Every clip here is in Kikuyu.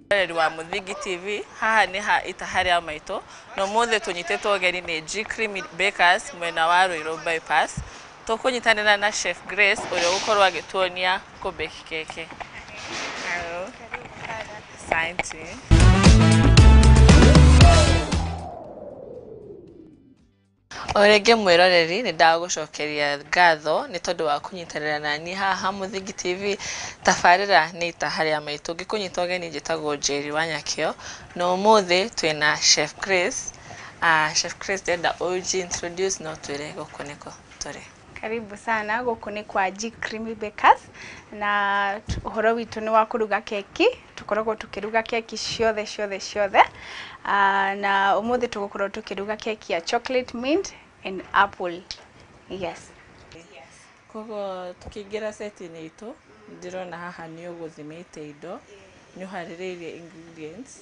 Mwĩroreri wa Mũthingi TV haha nĩ ha itaha rĩa maitũ na ũmũthĩ tũnyitĩtwo ũgeni nĩ G Creamy Bakers mwena wa Ruiru Bypass. Tũkũnyitanĩra na Chef Grace ũrĩa ũgũkorwo agĩtuonia kũbake keki. Hello. Asante. O rĩngĩ mwĩroreri nĩ ndagũcokeria ngatho nĩ tondũ wa kũnyitanĩra na niĩ haha Mũthingi TV. Tabarĩra nĩ itaha rĩa maitũ. Ngĩkũnyita ũgeni njĩtagwo Njeri wa Nyakĩo na ũmũthĩ twĩna Chef Grace. Chef Grace, ndĩrenda ũnji introduce na ũtwĩre gũkũ nĩkũ tũrĩ. Karibu sana, gũkũ nĩ kwa G Creamy Bakers na ũhoro witũ nĩ wa kũruga keki. Tũkoragwo tũkĩruga keki ciothe ciothe ciothe, na ũmũthĩ tũgũkorwo tũkĩruga keki ya chocolate mint and apple. Yes. Koguo tũkĩingĩra set-inĩ itũ ndĩrona haha nĩ ũgũthimĩte indo, nĩ ũharĩrĩirie ingredients.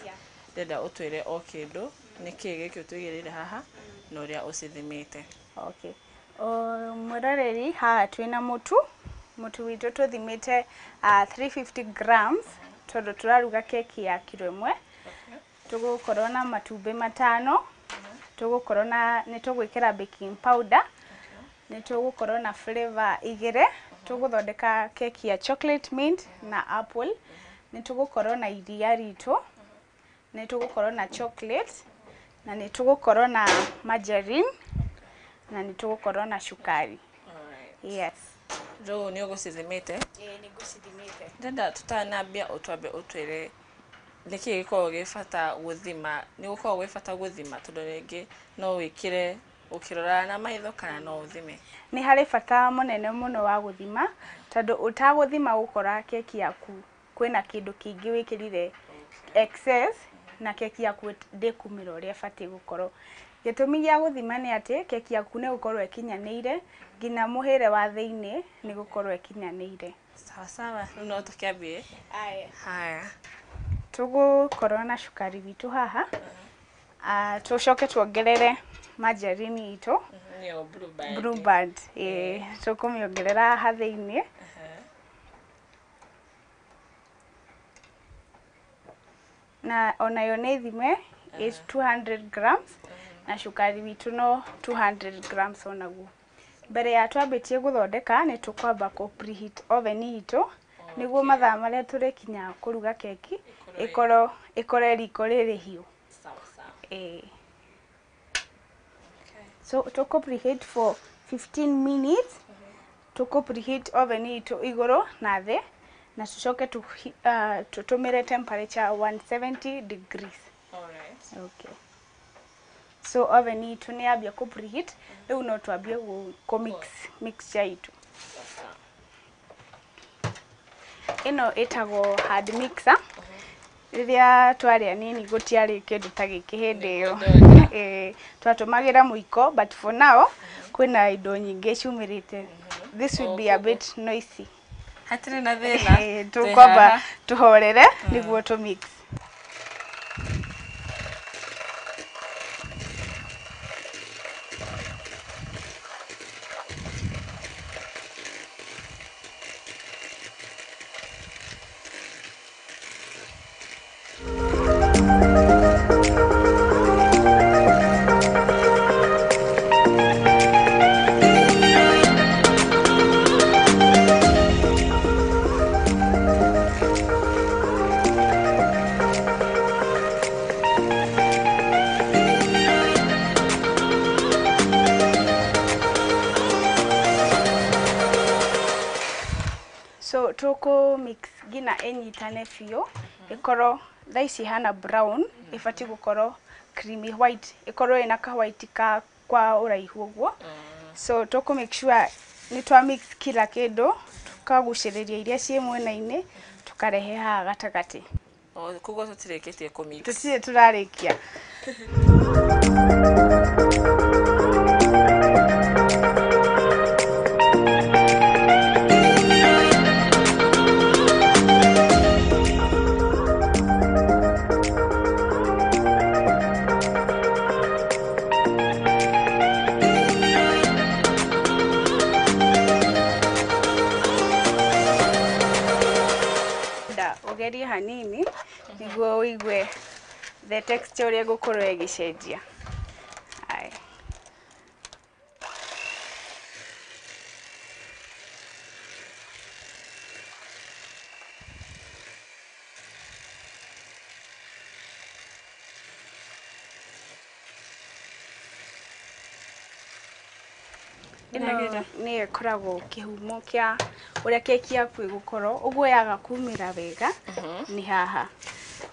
Ndĩrenda ũtwĩre o kĩndũ nĩkĩĩ gĩkĩ ũtũigĩrĩire haha na ũrĩa ũcithimĩte. Okay. Mwĩroreri, haha twĩna mũtu. Mũtu witũ tũthimĩte 350 grams tondũ tũraruga keki ya kiro ĩmwe. Tũgũkorwo na matumbĩ 5, tũgũkorwo na nĩ tũgwĩkĩra baking powder, nĩ tũgũkorwo na flavor 2, tũgũthondeka keki ya chocolate mint na apple, nĩ tũgũkorwo na iria ritũ, nĩ tũgũkorwo na chocolate, na nĩ tũgũkorwo na margarine, na nĩ tũgũkorwo na cukari. Yes. Rĩu nĩ ũgũcithimĩte? Ĩĩ, nĩ ngũcithimĩte. Ndĩrenda tũtanambia ũtwambe ũtwĩre nĩkĩĩ gĩkoragwo gĩ bata gũthima, nĩ gũkoragwo gwĩ bata gũthima tondũ rĩngĩ no wĩkĩre ũkĩroraga na maitho kana no ũthime. Nĩ harĩ bata mũnene mũno wa gũthima tondũ ũtagũthima gũkora keki yaku kwĩna kĩndũ kĩingĩ wĩkĩrire excess na keki yaku ndĩkumĩra ũrĩa ĩbatiĩ gũkorwo. Gĩtũmi gĩa gũthima nĩ atĩ keki yaku nĩ gũkorwo ĩkinyanĩire nginya mũhĩre wa thĩiniĩ nĩ gũkorwo ĩkinyanĩire. Sawa sawa, rĩu no tũkĩambie. Aya. Haya. Tũgũkorwo na cukari witũ haha, tũcoke tuongerere margarine itũ. Nĩyo Blue Band. Blue Band, ĩĩ, tũkũmĩongerera haha thĩiniĩ. Na onayo nĩ thime is 200 grams na cukari witũ no 200 grams onaguo. Mbere ya twambĩtie gũthondeka nĩ tũkwamba kũ preheat oven itũ nĩguo mathaa marĩa tũrĩkinya kũruga keki ĩkorwo ĩkore riko rĩrĩ hiũ. Sawa sawa. Ĩĩ. So tũkũ preheat for 15 minutes. Tũkũ preheat oven itũ igũrũ na thĩ na tũcoke tũtũmĩre temperature 170 degrees. Alright. Okay. So oven itũ nĩ yambia kũ preheat, rĩu no twambie kũ mix mixture itũ. Ĩno ĩtagwo hand mixer. Rĩrĩa twarĩ anini gũtiarĩ kĩndũ ta gĩkĩ hĩndĩ ĩyo. Twatũmagĩra mũiko, but for now kwĩna indo nyingĩ ciumĩrĩte. This will be a bit noisy. Hatirĩ na thĩna. Tũkwamba tũhorere nĩguo tũ mix. So tũkũ mix nginya ĩnyitane biũ, ĩkorwo thaa ici ihana brown, ĩbatiĩ gũkorwo creamy white, ĩkorwo ĩna ka white ka kwa ũraihu ũguo. So tũkũ make sure nĩ twa mix kila kĩndũ, tũkagucĩrĩria iria ciĩ mwena-inĩ, tũkarehe haha gatagatĩ. Koguo tũtirĩkĩtie kũ mix. Tũtirĩ tũrarĩkia. Ũtherũkie hanini nĩguo ũigue the texture ũrĩa ĩgũkorwo ĩgĩcenjia. Aya. Ĩno nĩyo ĩkoragwo kĩhumo kĩa ũrĩa keki yaku ĩgũkorwo, ũguo yaga kumĩra wega nĩ haha.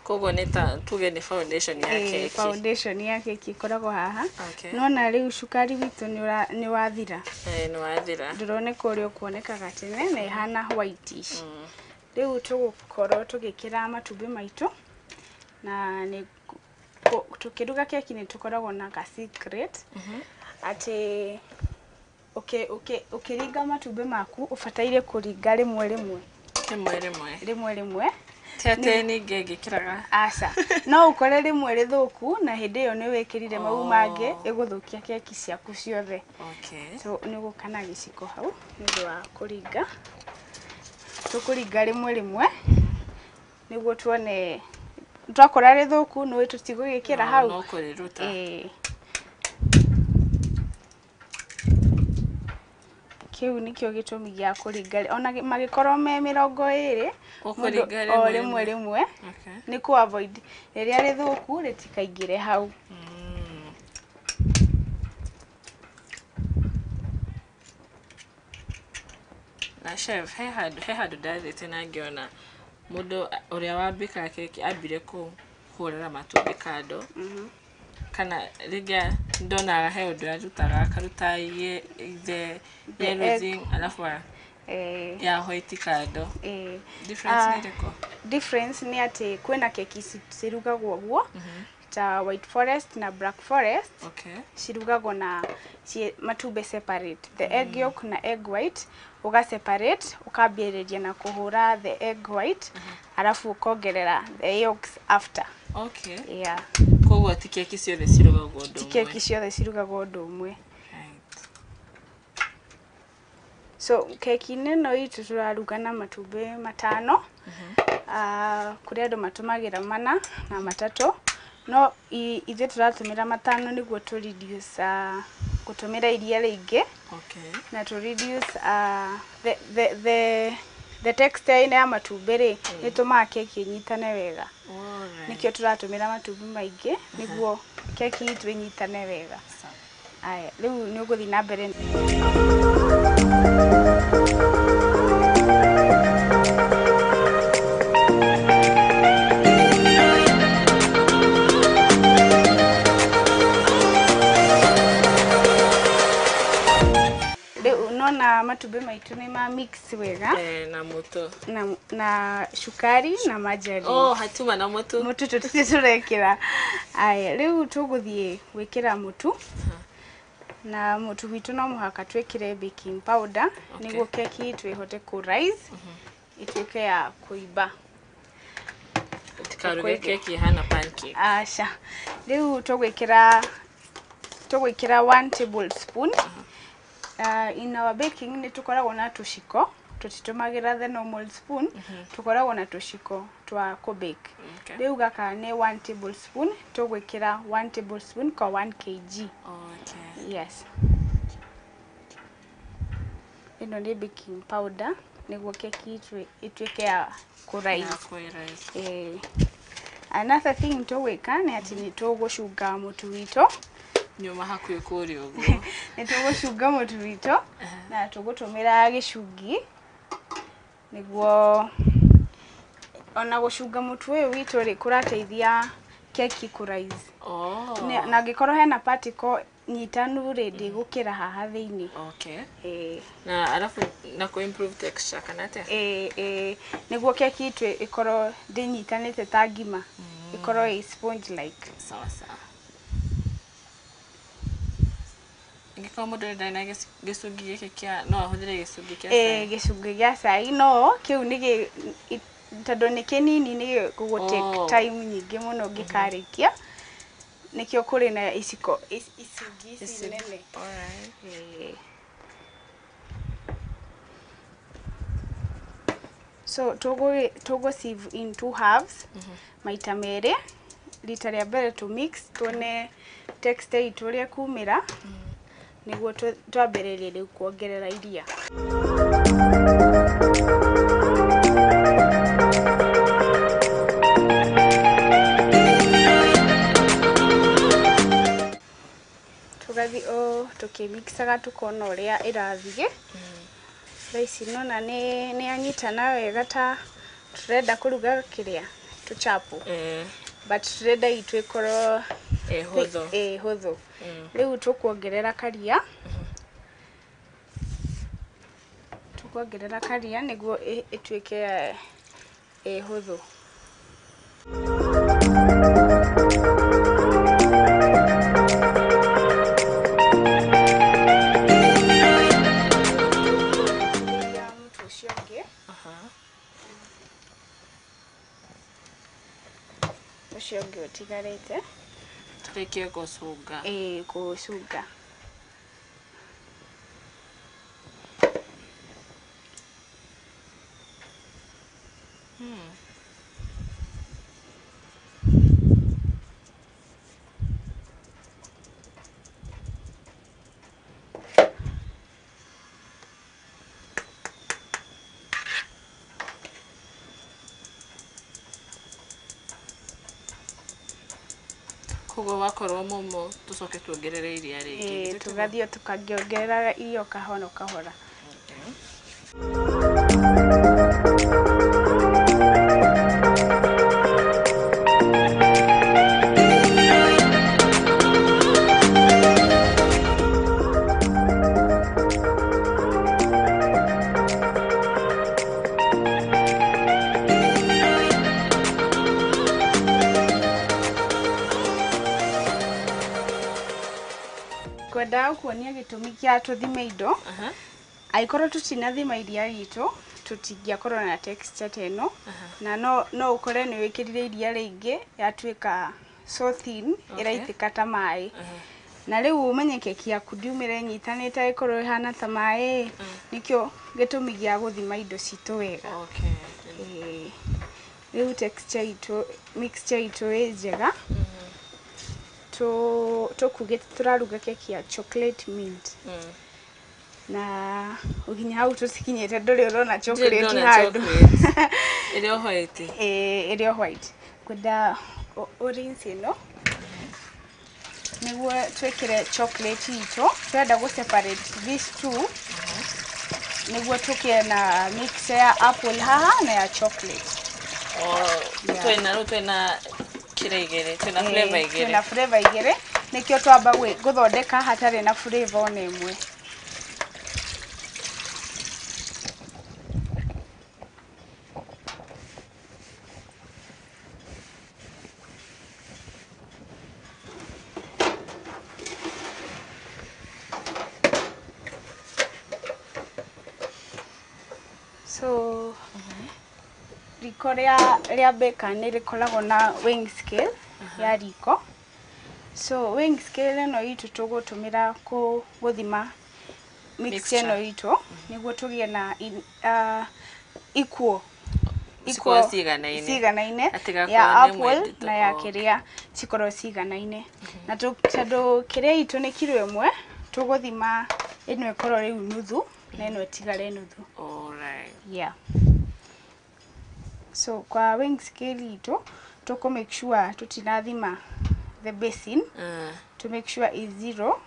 Koguo nĩ ta tuge nĩ foundation ya keki. Foundation ya keki ĩkoragwo haha. Okay. Nĩwona rĩu cukari witũ nĩ wathira. Nĩ wathira. Ndũroneka ũrĩa ũkuonekaga tene na ĩhana whitish. Rĩu tũgũkorwo tũgĩkĩra matumbĩ maitũ na nĩ tũkĩruga keki nĩ tũkoragwo na ka secret atĩ ũkĩringa matumbĩ maku ũbataire kũringa rĩmwe rĩmwe. Rĩmwe rĩmwe. Rĩmwe rĩmwe. Ti atĩ ningĩ ngĩkĩraga. Aca. No ũkore rĩmwe rĩthũku na hĩndĩ ĩyo nĩ wĩkĩrire mau mangĩ ĩgũthũkia keki ciaku ciothe. Okay. So nĩ ũgũka na gĩciko hau nĩ ũndũ wa kũringa. Tũkũringa rĩmwe rĩmwe nĩguo tuone twakora rĩthũku nĩ tũtigũgĩkĩra hau. No kũrĩruta. Kĩu nĩkĩo gĩtũmi gĩa kũringa ona magĩkorwo me 20 Ũkũringa o rĩmwe rĩmwe nĩ kũ avoid rĩrĩa rĩthũku rĩtikaingĩre hau. Na chef, he handũ ndathiĩte na ngĩona mũndũ ũrĩa wambĩkaga keki ambire kũhũrĩra matumbĩ kando. Kana rĩngĩ ndonaga he ũndũ arutaga akaruta the yellow thing alafu ya white kando. Difference nĩ ĩrĩkũ? Difference nĩ atĩ kwĩna keki cirugagwo ũguo ta white forest na black forest. Okay. Cirugagwo na matumbĩ separate, the egg yolk na egg white uga separate, ukambĩrĩria na kũhũra the egg white alafu ukongerera the yolks after. Okay. Yeah. Koguo ti keki ciothe cirugagwo ũndũ Ti ũmwe. keki ciothe cirugagwo ũndũ ũmwe. Right. So keki-inĩ ĩno itũ tũraruga na matumbĩ 5. Kũrĩ andũ matũmagĩra 4 na 3, no ithuĩ tũratũmĩra 5 nĩguo tũ reduce gũtũmĩra iria rĩingĩ. Okay. Na tũ reduce the texture ĩno ya matumbĩ rĩ, nĩ tũmaga keki ĩnyitane wega. Nĩkĩo tũratũmĩra matumbĩ maingĩ nĩguo keki itũ ĩnyitane wega. Aya, rĩu nĩ ũgũthiĩ na mbere. Rĩu nona matumbĩ maitũ nĩ ma mix wega. Na mũtu. Na cukari na margarine. Oh, hatuma na mũtu. Mũtu tũtirĩ tũrekĩra. Aya, rĩu tũgũthiĩ gwĩkĩra mũtu. Na mũtu witũ no mũhaka twĩkĩre baking powder nĩguo keki itũ ĩhote kũ rise, ĩtuĩke ya kũimba. Tũtikaruge keki ĩhana pancake. Aca. Rĩu tũgwĩkĩra 1 tablespoon. In our baking nĩ tũkoragwo na tũciko, tũtitũmagĩra the normal spoon, tũkoragwo na tũciko twa kũ bake. Rĩu gaka nĩ 1 tablespoon, tũgwĩkĩra 1 tablespoon kwa 1 kg. Okay. Yes. Ĩno nĩ baking powder nĩguo keki itũ ĩtuĩke ya kũ rise. Another thing tũgwĩka nĩ atĩ nĩ tũgũcunga mũtu witũ. Nyuma hakuhĩ kũrĩa ũguo. Nĩ tũgũcunga mũtu witũ na tũgũtũmĩra gĩcungi nĩguo ona gũcunga mũtu ũyũ witũ rĩ kũrateithia keki kũ rise. Na angĩkorwo hena particle nyitanu rĩ ndĩgũkĩra haha thĩinĩ. Okay. Na alafu na kũ improve texture kana atĩa? Nĩguo keki itũ ĩkorwo ndĩnyitanĩte ta ngima, ĩkorwo ĩ sponge like. Sawa sawa. Angĩkorwo mũndũ ndarĩ na gĩcungi gĩkĩ kĩa, no ahũthĩre gĩcungi kĩa cai. Gĩcungi gĩa cai no kĩu nĩ tondũ nĩ kĩnini nĩ gĩgũ take time nyingĩ mũno ngĩkarĩkia. Nĩkĩo kũrĩ na iciko icungi ici nene. Alright. So tũgũ sieve in two halves, maita merĩ. Rita rĩa mbere tũ mix tuone texture itũ ũrĩa ĩkumĩra, nĩguo twambĩrĩrie rĩu kuongerera iria. Tũgathiĩ o tũkĩmixaga tũkona ũrĩa ĩrathiĩ. Thaa ici nona nĩ yanyitana wega ta tũrenda kũruga kĩrĩa tũchapo, but tũrenda itũ ĩkorwo ĩ hũthũ. Ĩ hũthũ. Rĩu tũkuongerera karia. Tũkuongerera karia nĩguo ĩtuĩke ĩ hũthũ. Mũtu ũcio ũngĩ. Ũcio ũngĩ ũtigarĩte. Tũrĩkie gũcunga. Ĩĩ, kũũcunga. Koguo wakorwo mũmũ tũcoke tuongerere iria rĩngĩ. Ĩĩ, tũgathiĩ tũkangĩongerera irio kahora kahora. Ngwendaga kuonia gĩtũmi kĩa tũthime indo. Angĩkorwo tũtinathima iria ritũ, tũtingĩakorwo na texture ta ĩno, na no ũkore nĩ wĩkĩrire iria rĩingĩ yatuĩka so thin, ĩraitĩka ta maĩ. Na rĩu ũmenye keki yaku ndiumĩre ĩnyitanĩte ĩkorwo ĩhana ta maĩ, nĩkĩo gĩtũmi gĩa gũthima indo citũ wega. Ĩĩ. Rĩu texture itũ, mixture itũ ĩ njega. Tũkugĩte tũraruga keki ya chocolate mint. Na ũkinya hau tũcikinyĩte ndũrĩ ũrona chocolate handũ. Ĩrĩ o white. Ĩĩ, ĩrĩ o white. Ngwenda ũrinse ĩno nĩguo twĩkĩre chocolate itũ. Tũrenda gũ separate these two nĩguo tũkĩe na mixture ya apple haha na ya chocolate. Twĩna rĩu twĩna kĩrĩa igĩrĩ, twĩna flavor igĩrĩ. Twĩna flavor igĩrĩ, nĩkĩo twamba gũthondeka hatarĩ na flavor ona ĩmwe. So riko rĩa baker nĩ rĩkoragwo na weighing scale ya riko. So weighing scale ĩno itũ tũgũtũmĩra gũthima mixture ĩno itũ nĩguo tũgĩe na equal cikorwo ciganaine, ciganaine ya apple na ya kĩrĩa cikorwo ciganaine. Na tondũ kĩrĩa itũ nĩ kiro ĩmwe, tũgũthima ĩno ĩkorwo rĩu nuthu na ĩno ĩtigare nuthu. Alright. Yeah. So kwa weighing scale itũ tũkũ make sure tũtinathima the basin, to make sure is zero.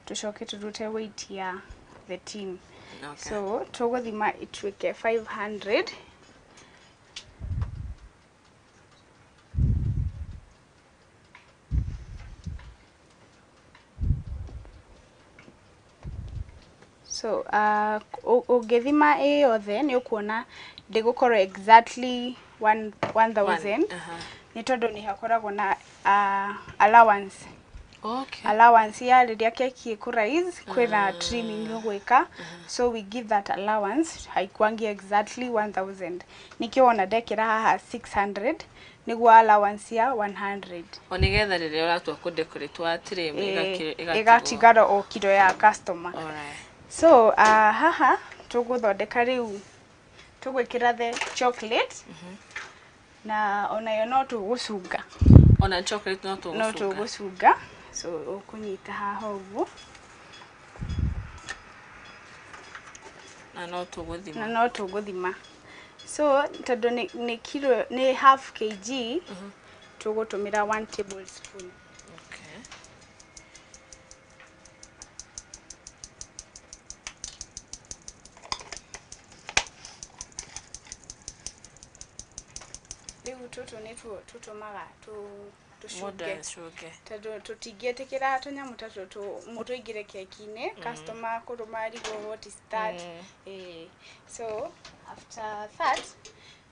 Tucoke tũrute weight ya the tin. Okay. So tũgũthima ĩtuĩke 500. So ũngĩthima ĩ yothe nĩ ũkuona ndĩgũkorwo exactly 1000, nĩ tondũ nĩ hakoragwo na allowance. Okay. Allowance ya rĩrĩa keki ĩkũ rise, kwĩna trimming ũgwĩka, so we give that allowance, haikuangi exactly 1000. Nĩkĩo wona ndekĩra haha 600 Nĩguo allowance ya 100. O nĩgetha rĩrĩa ũratua kũ decorate wa trim ĩgatigara o kiro ya customer. Alright. So haha tũgũthondeka rĩu tũgwĩkĩra the chocolate na onayo no tũgũcunga. Ona chocolate no tũgũcunga. No tũgũcunga. So ũkũnyita haha ũguo. Na no tũgũthima. Na no tũgũthima. So tondũ nĩ kiro nĩ half kg tũgũtũmĩra 1 tablespoon. Okay. Rĩu tũtũ nĩtuo tũtũmaga tũcunge tondũ tũtingĩtĩkĩra tũnyamũ ta tũtũ tũingĩre keki-inĩ, customer kũrũma arigwo what is that. So after that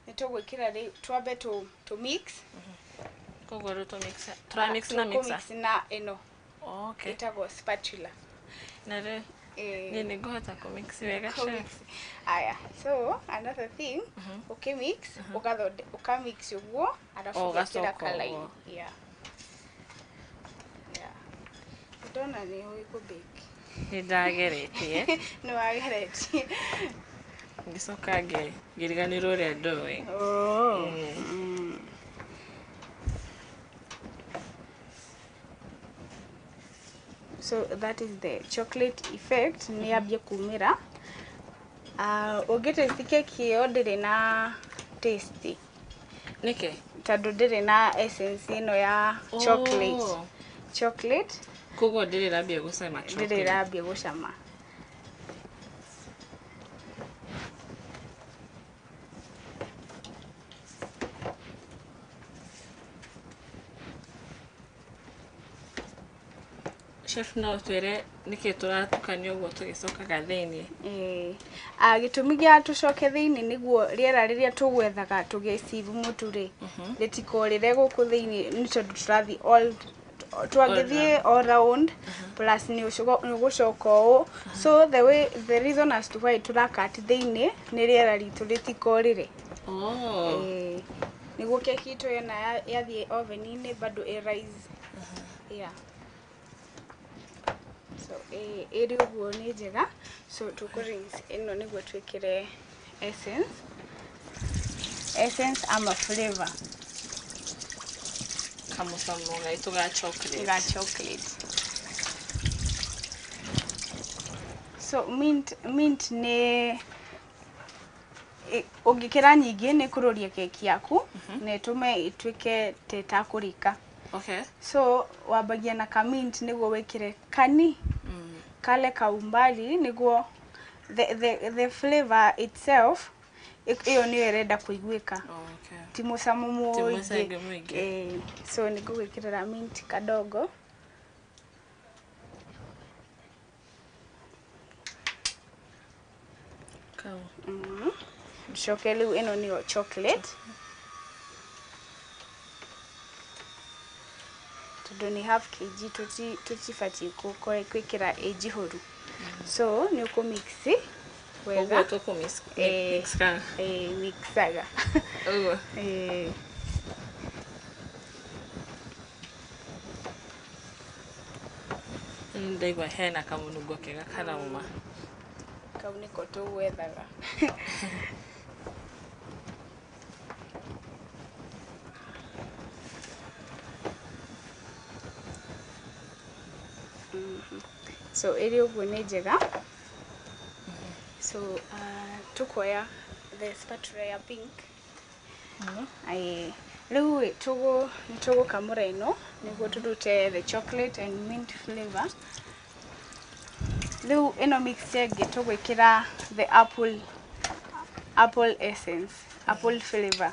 nĩ tũgwĩkĩra rĩu twambe tũ mix. Koguo rĩu tũ mix tũra mix na mixer. Tũkũ mix na ĩno. Okay. Ĩtagwo spatula. Na rĩu niĩ nĩngũhota kũ mix wega chef. Aya, so another thing, ũkĩ mix, ũka mix ũguo arabu ũgekĩra kalaini. Yeah. Yeah. Ndona nĩ ũĩ kũ bake. Nĩ ndageretie. Nĩ wageretie. Ngĩcoka ngĩriganĩrwo ũrĩa ndoĩ. Oh. So that is the chocolate effect nĩ yambia kumĩra. Ũngĩ taste keki ĩyo ndĩrĩ na taste. Nĩkĩ? Tondũ ndĩrĩ na essence ĩno ya chocolate. Oh. Chocolate. Koguo ndĩrĩ ĩrambia gũcama chocolate. Ndĩrĩ ĩrambia gũcama. Chef no twĩre nĩkĩ tũratukania ũguo tũgĩcokaga thĩiniĩ? Gĩtũmi gĩa tũcoke thĩiniĩ nĩguo rĩera rĩrĩa tũgwethaga tũgĩcibu mũtu rĩ, rĩtikorĩre gũkũ thĩiniĩ nĩ tondũ tũrathiĩ all twangĩthiĩ all round plus nĩ ũgũcoka ũũ. So the way the reason as to why tũrakat thĩiniĩ nĩ rĩera ritũ rĩtikorĩre. Oh. Nĩguo keki itũ yona yathiĩ oven-inĩ bado ĩ rise. Yeah. So ĩrĩ ũguo nĩ njega. So tũkũ rinse ĩno nĩguo twĩkĩre essence. Essence ama flavor. Kamũcamo gaitũ ga chocolate. Ga chocolate. So mint nĩ ũngĩkĩra nyingĩ nĩ kũrũria keki yaku na ĩtũme ĩtuĩke ta ĩtakũrĩka. Okay. So wambagia na ka mint nĩguo wĩkĩre kani kale kaumbali nĩguo the flavor itself ĩyo nĩyo ĩrenda kũiguĩka. Okay. Ti mũcamo mũingĩ. So nĩngũgwĩkĩrĩra mint kadogo. Kau. Coke rĩu ĩno nĩyo chocolate. Tondũ nĩ half kg tũtibatiĩ gwĩkĩra ĩ njihũru. So nĩ ũkũ mix wega. Ũguo tũkũ mix mixaga. Ũguo. Ndaigua hena kamũnungo kega karauma. Kau nĩko tũgwethaga. So ĩrĩ ũguo nĩ njega. So tũkuoya the spatula ya pink. Rĩu nĩtũgũkamũra ĩno nĩguo tũrute the chocolate and mint flavor. Rĩu ĩno mixture ĩngĩ tũgwĩkĩra the apple essence, apple flavor.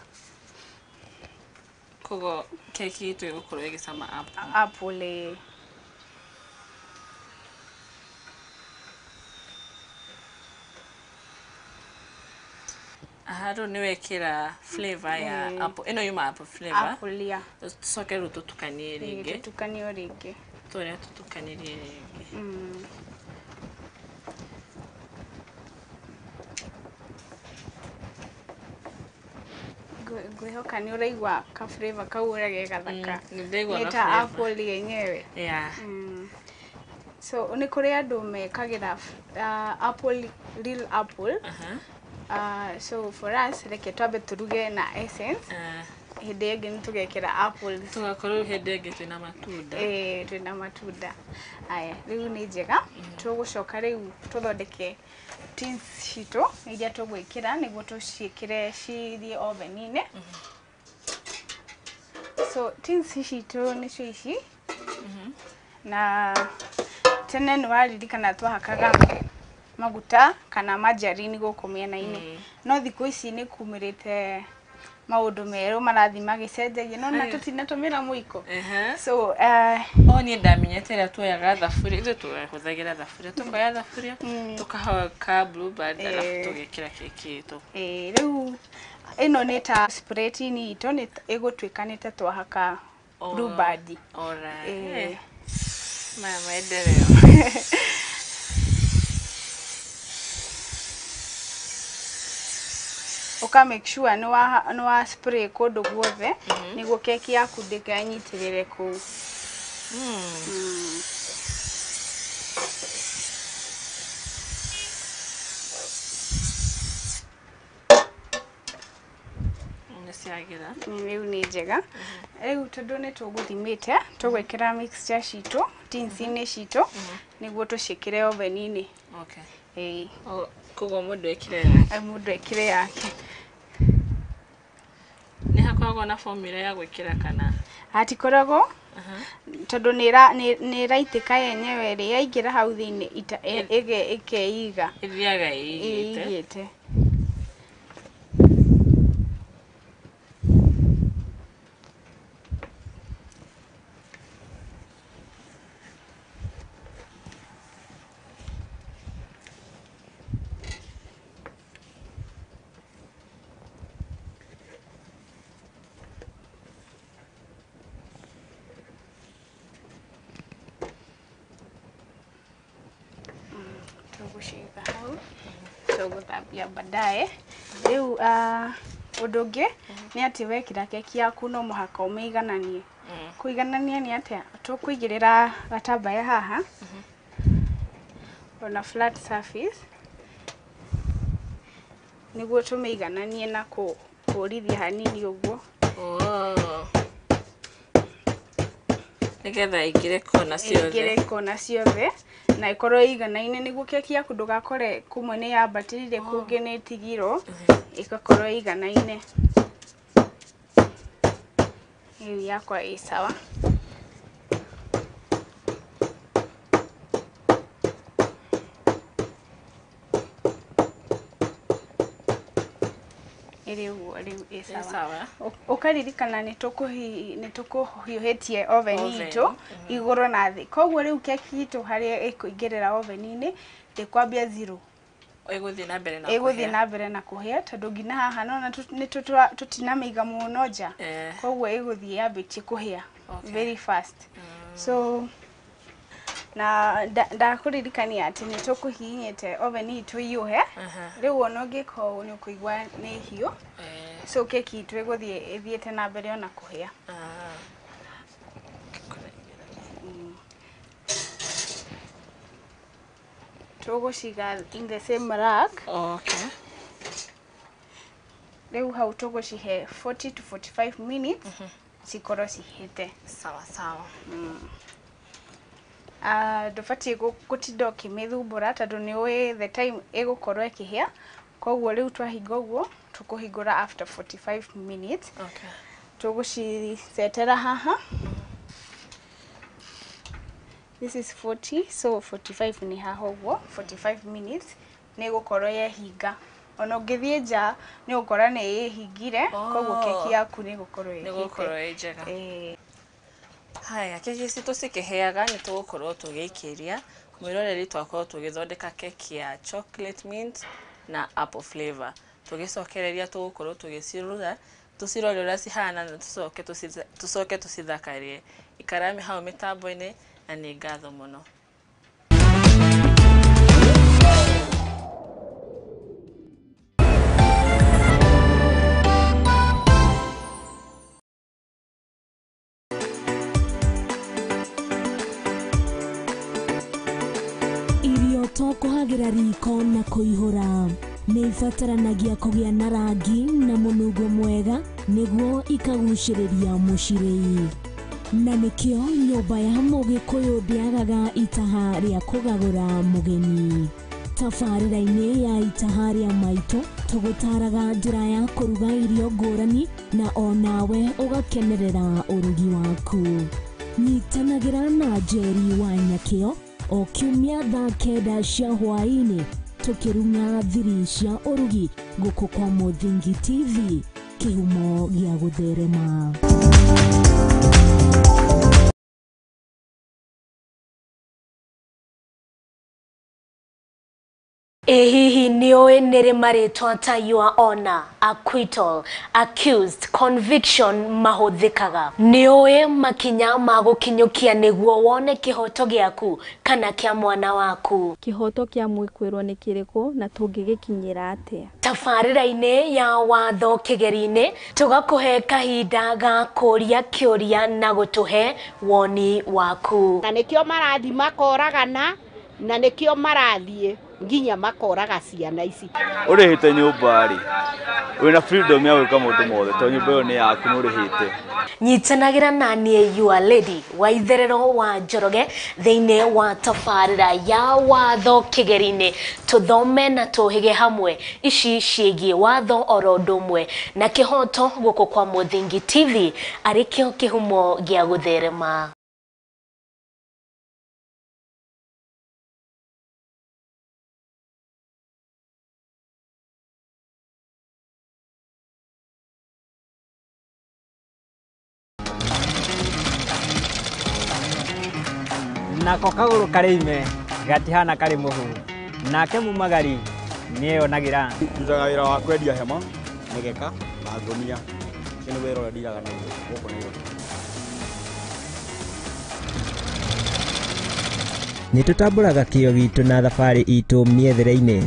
Koguo keki itũ ĩgũkorwo ĩgĩcama apple. Apple. Aha, rĩu nĩ wekĩra flavor ya apple. Ĩno yuma apple flavor. Apple, yeah. Tũcoke rĩu tũtukanie rĩngĩ. Tũtukanie o rĩngĩ. Tũrĩa tũtukanirie rĩngĩ. Ngwĩhoka nĩ ũraigua ka flavor kau ũrĩa ge gathaka. Nĩ ndĩraigua Nĩ ga ta flavour. apple yenyewe. Yeah. So nĩ kũrĩ andũ mekagĩra apple, real apple. Aha. So for us, reke twambe tũruge na essence. Hĩndĩ ĩngĩ nĩ tũgekĩra apples. Tũgakorwo hĩndĩ ĩngĩ twĩna matunda. Ĩĩ, twĩna matunda. Aya, rĩu nĩ njega. Tũgũcoka rĩu tũthondeke tins citũ iria tũgwĩkĩra nĩguo tũciĩkĩre cithiĩ oven-inĩ. So tins citũ nĩcio ici. Na tene nĩ waririkana twahakaga maguta kana margarine gũkũ mĩena-inĩ. No thikũ ici nĩ kumĩrĩte maũndũ merũ marathiĩ magĩcenjagia, no na tũtinatũmĩra mũiko. So O niĩ ndamenyete ĩrĩa tuoyaga thaburia, ithuĩ tũhũthagĩra thaburia, tũkoya thaburia, tũkahaka Blue Band, alafu tũgekĩra keki itũ. Ĩĩ, rĩu ĩno nĩ ta spread itũ nĩ ĩgũtuĩka nĩ ta twahaka Blue Band. Alright. Ĩĩ. Maya maendeleo. Ũka make sure nĩ wa spray kũndũ guothe nĩguo keki yaku ndĩkanyitĩrĩre kũu. Nĩ ciagĩra. Rĩu nĩ njega. Rĩu tondũ nĩ tũgũthimĩte, tũgwĩkĩra mixture citũ tins-inĩ citũ nĩguo tũciĩkĩre oven-inĩ. Okay. Ĩĩ. O, koguo mũndũ ekĩre yake. Mũndũ ekĩre yake. Nĩ hakoragwo na formula ya gwĩkĩra kana? Hatikoragwo, tondũ nĩ ĩraitĩka yenyewe rĩ, yaingĩra hau thĩinĩ ĩkeiga. Ĩthiaga ĩigĩte. Ĩigĩte. Tũgũciga hau, tũgũthambia baadaye. Rĩu ũndũ ũngĩ nĩ atĩ wekĩra keki yaku no mũhaka ũmĩigananie. Kũiganania nĩ atĩa? Tũkũigĩrĩra gatambaya haha ona flat surface nĩguo tũmĩigananie na kũrithia hanini ũguo. Oh. Nĩgetha ĩingĩre kona ciothe. Ĩingĩre kona ciothe na ĩkorwo ĩiganaine nĩguo keki yaku ndũgakore kũmwe nĩ yambatĩrire kũngĩ nĩ ĩtigirwo, ĩgakorwo ĩiganaine. Rĩu yakwa ĩ sawa. Ĩrĩ ũguo rĩu ĩ Ĩ sawa. sawa. Ũkaririkana nĩ tũkũhiũhĩtie oven Oven, itũ igũrũ na thĩ, koguo rĩu keki itũ harĩa ĩkũingĩrĩra oven-inĩ ndĩkwambia zero. Ĩgũthiĩ na mbere na Ĩgũthiĩ kũhĩa. na mbere na kũhĩa tondũ nginya haha nona nĩ tũtinamĩiga mũno nja. Koguo ĩgũthiĩ yambĩtie kũhĩa very fast. So na ndakũririkania atĩ nĩ tũkũhihinyĩte oven itũ iyũhe. Rĩu ona ũngĩka ũũ nĩ ũkũigua nĩ hiũ. So keki itũ ĩgũthiĩ ĩthiĩte na mbere ona kũhĩa. Tũgũciga in the same rack. Okay. Rĩu hau tũgũcihe 40 to 45 minutes cikorwo cihĩte. Sawa sawa. Ndũbatiĩ gũtinda ũkĩmĩthumbũra tondũ nĩ ũĩ the time ĩgũkorwo ĩkĩhĩa, koguo rĩu twahinga ũguo tũkũhingũra after 45 minutes. Okay. Tũgũcicetera haha. This is 40, so 45 nĩ haha ũguo, 45 minutes nĩ ĩgũkorwo yehinga. Ona ũngĩthiĩ nja nĩ ũgũkora nĩ ĩhingire, koguo keki yaku nĩ ĩgũkorwo Nĩ ĩhĩte. gũkorwo ĩ njega. Ĩĩ. Haya, keki citũ cikĩhĩaga nĩ tũgũkorwo tũgĩikĩria mwĩroreri, twakorwo tũgĩthondeka keki ya chocolate mint na apple flavor. Tũgĩcokereria tũgũkorwo tũgĩcirora, tũcirore ũrĩa cihana na tũcoke tũcithakarie. Ikarami hau mĩtambo-inĩ na nĩ ngatho mũno. Nĩguo kũhagĩra riko na kũihũra nĩ ibataranagia kũgĩa na rangi na mũnungo mwega nĩguo ikagucĩrĩria mũcirĩi. Na nĩkĩo nyũmba ya mũgĩkũyũ ndĩagaga itaha rĩa kũgagũra mũgeni. Tabarĩra-inĩ ya itaha rĩa maitũ tũgũtaraga njĩra ya kũruga irio ngũrani na onawe ũgakenerera ũrugi waku. Nyitanagĩra na Njeri wa Nyakĩo o kiumia thaa 9 cia hwaĩ-inĩ tũkĩrung'a thiri cia ũrugi gũkũ kwa Mũthingi TV, kĩhumo gĩa gũtherema. Ĩ hihi nĩũĩ nĩrĩ marĩtwa ta your honor, acquittal, accused, conviction mahũthĩkaga? Nĩũĩ makinya ma gũkinyũkia nĩguo wone kĩhoto gĩaku kana kĩa mwana waku? Kĩhoto kĩa mwĩkwĩrwo nĩ kĩrĩkũ na tũngĩgĩkinyĩra atĩa? Tabarĩra-inĩ ya watho kĩgeri-inĩ tũgakũhe kahinda ga kũria kĩũria na gũtũhe woni waku. Na nĩkĩo marathiĩ makoragana, na nĩkĩo marathiĩ nginya makoraga ciana ici. Ũrĩhĩte nyũmba rĩ, wĩna freedom ya gwĩka maũndũ mothe tondũ nyũmba ĩyo nĩ yaku nĩ ũrĩhĩte. Nyitanagĩra na niĩ your lady wa itherero wa Njoroge thĩinĩ wa tabarĩra ya watho kĩgeri-inĩ, tũthome na tũhĩge hamwe ici ciĩgiĩ watho oro ũndũ ũmwe na kĩhoto gũkũ kwa Mũthingi TV arĩ kĩo kĩhumo gĩa gũtherema. Nako kagũrũ karĩ ime gatihana karĩ mũhu, nake mumagari nĩeyonagĩra. Ndutaga wĩra wa kwendia hema, mĩgeka na ngũnia. Ũcio nĩ wĩra ũrĩa ndiraga naguo gũkũ Nairobi. Nĩ tũtambũraga kĩo gitũ na thabarĩ itũ mĩethere-inĩ.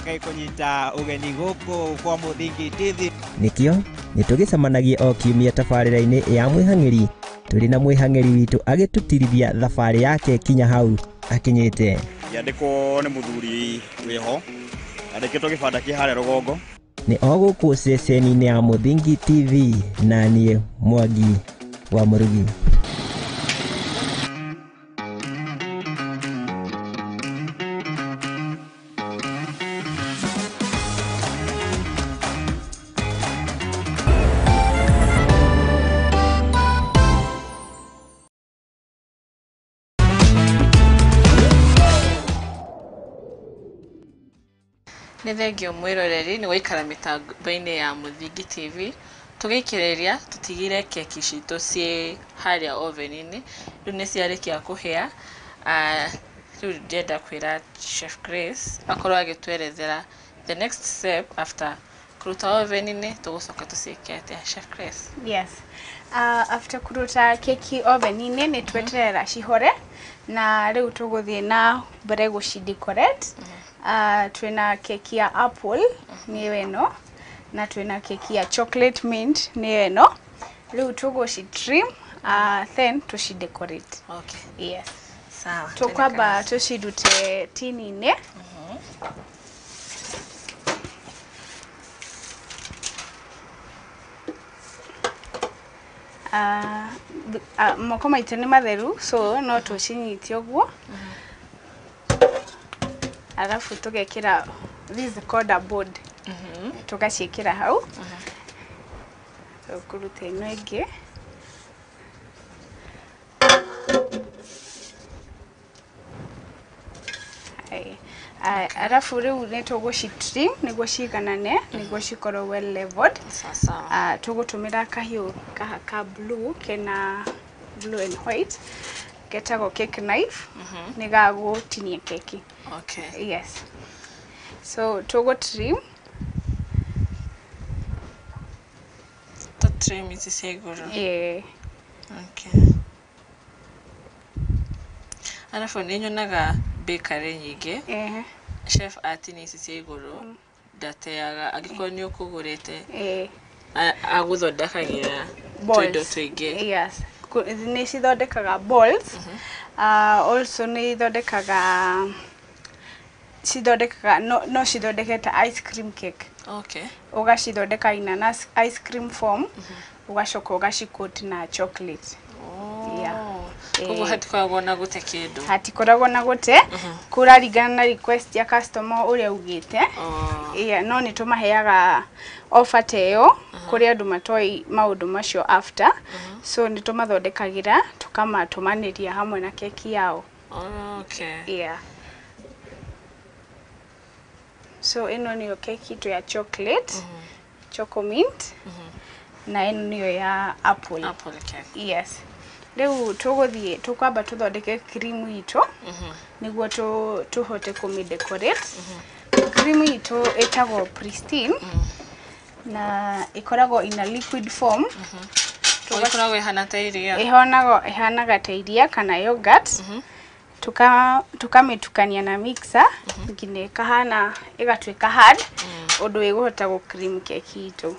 Ngai kũnyita ũgeni gũkũ kwa Mũthingi TV. Nĩkĩo nĩ tũgĩcemanagia o kiumia tabarĩra-inĩ ya mwĩhang'ĩri tũrĩ na mwĩhang'ĩri witũ agĩtũtirithia thabarĩ yake kinya hau akinyĩte. Ngĩandĩkwo nĩ mũthuri wĩho, andĩkĩtwo gĩbanda kĩ harĩa rũgongo. Nĩ o gũkũ ceceni-inĩ ya Mũthingi TV na niĩ Mwangi wa Mũrugi. Nĩ thengio mwĩroreri nĩ gũikara mĩtambo-inĩ ya Mũthingi TV tũgĩikĩrĩria tũtigire keki citũ ciĩ harĩa oven-inĩ rĩu nĩ ciarĩkia kũhĩa. Rĩu ndĩrenda kwĩra Chef Grace akorwo agĩtwerethera the next step after kũruta oven-inĩ tũgũcoka tũciĩke atĩa. Chef Grace. Yes. After kũruta keki oven-inĩ nĩ tweterera cihore na rĩu tũgũthiĩ na mbere gũci decorate. Twĩna keki ya apple nĩyo ĩno na twĩna keki ya chocolate mint nĩyo ĩno. Rĩu tũgũci trim then tũci decorate. Okay. Yes. Sawa. Tũkwamba tũcirute tini-inĩ. Moko maitũ nĩ matheru so no tũcinyite ũguo. Alafu tũgekĩra this is called a board. Tũgaciĩkĩra hau. Tũkũruta ĩno ĩngĩ. Alafu rĩu nĩ tũgũci trim nĩguo ciiganane nĩguo cikorwo well leveled. Tũgũtũmĩra kahiũ kaha ka blue kena blue and white getagwo cake knife nĩ ga gũtinia keki. Okay. Yes. So tũgũ trim. Tũ trim ici cia igũrũ. Yeah. Okay. Alafu nĩ nyonaga bakery nyingĩ. Chef atinia ici cia igũrũ ndateaga angĩkorwo nĩ ũkũgũrĩte agũthondekagĩra tũindo tũingĩ. Yes. Nĩ cithondekaga balls. Also nĩ ithondekaga cithondekaga no cithondeke ta ice cream cake. Okay. Ũgacithondeka in an ice cream form, ũgacoka ũgacicoat na chocolate. Yeah. Koguo hatikoragwo na gũte kĩndũ. Hatikoragwo na gũte, kũraringana na request ya customer ũrĩa augĩte. Yeah, no nĩ tũmaheaga offer ta ĩyo kũrĩ andũ matoĩ maũndũ macio after. So nĩ tũmathondekagĩra tũkamatũmanĩria hamwe na keki yao. Okay. Yeah. So ĩno nĩyo keki itũ ya chocolate, choco mint, na ĩno nĩyo ya apple. Apple cake. Yes. Rĩu tũgũthiĩ tũkwamba tũthondeke cream itũ nĩguo tũhote kũmĩ decorate. Cream itũ ĩtagwo Pristine na ĩkoragwo in a liquid form. Ĩkoragwo ĩhana ta iria. Ĩhanaga ta iria kana yogurt. Tukamĩtukania na mixer nginya ĩkahana ĩgatuĩka hard ũndũ ĩgũhota gũ cream keki itũ.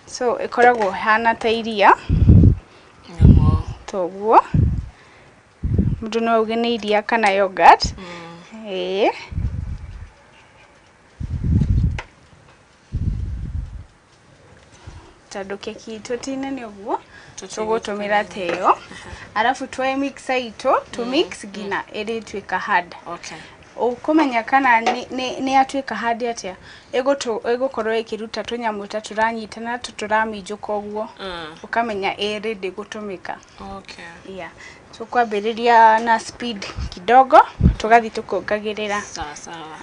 So ĩkoragwo ĩhana ta iria toguo, mũndũ no auge nĩ iria kana yogurt. Ĩĩ. Tondũ keki itũ ti nene ũguo tũgũtũmĩra ta ĩyo, arabu tuoe mixer itũ tũ mix nginya ĩrĩtuĩka hard. Okay. Ũkũmenya kana nĩ yatuĩka hard atĩa? Ĩgũkorwo ĩkĩruta tũnyamũ ta tũranyitana tũraminjũka ũguo, ũkamenya ĩ ready gũtũmĩka. Okay. Yeah. Tũkwambĩrĩria na speed kidogo tũgathiĩ tũkĩongagĩrĩra. Sawa sawa.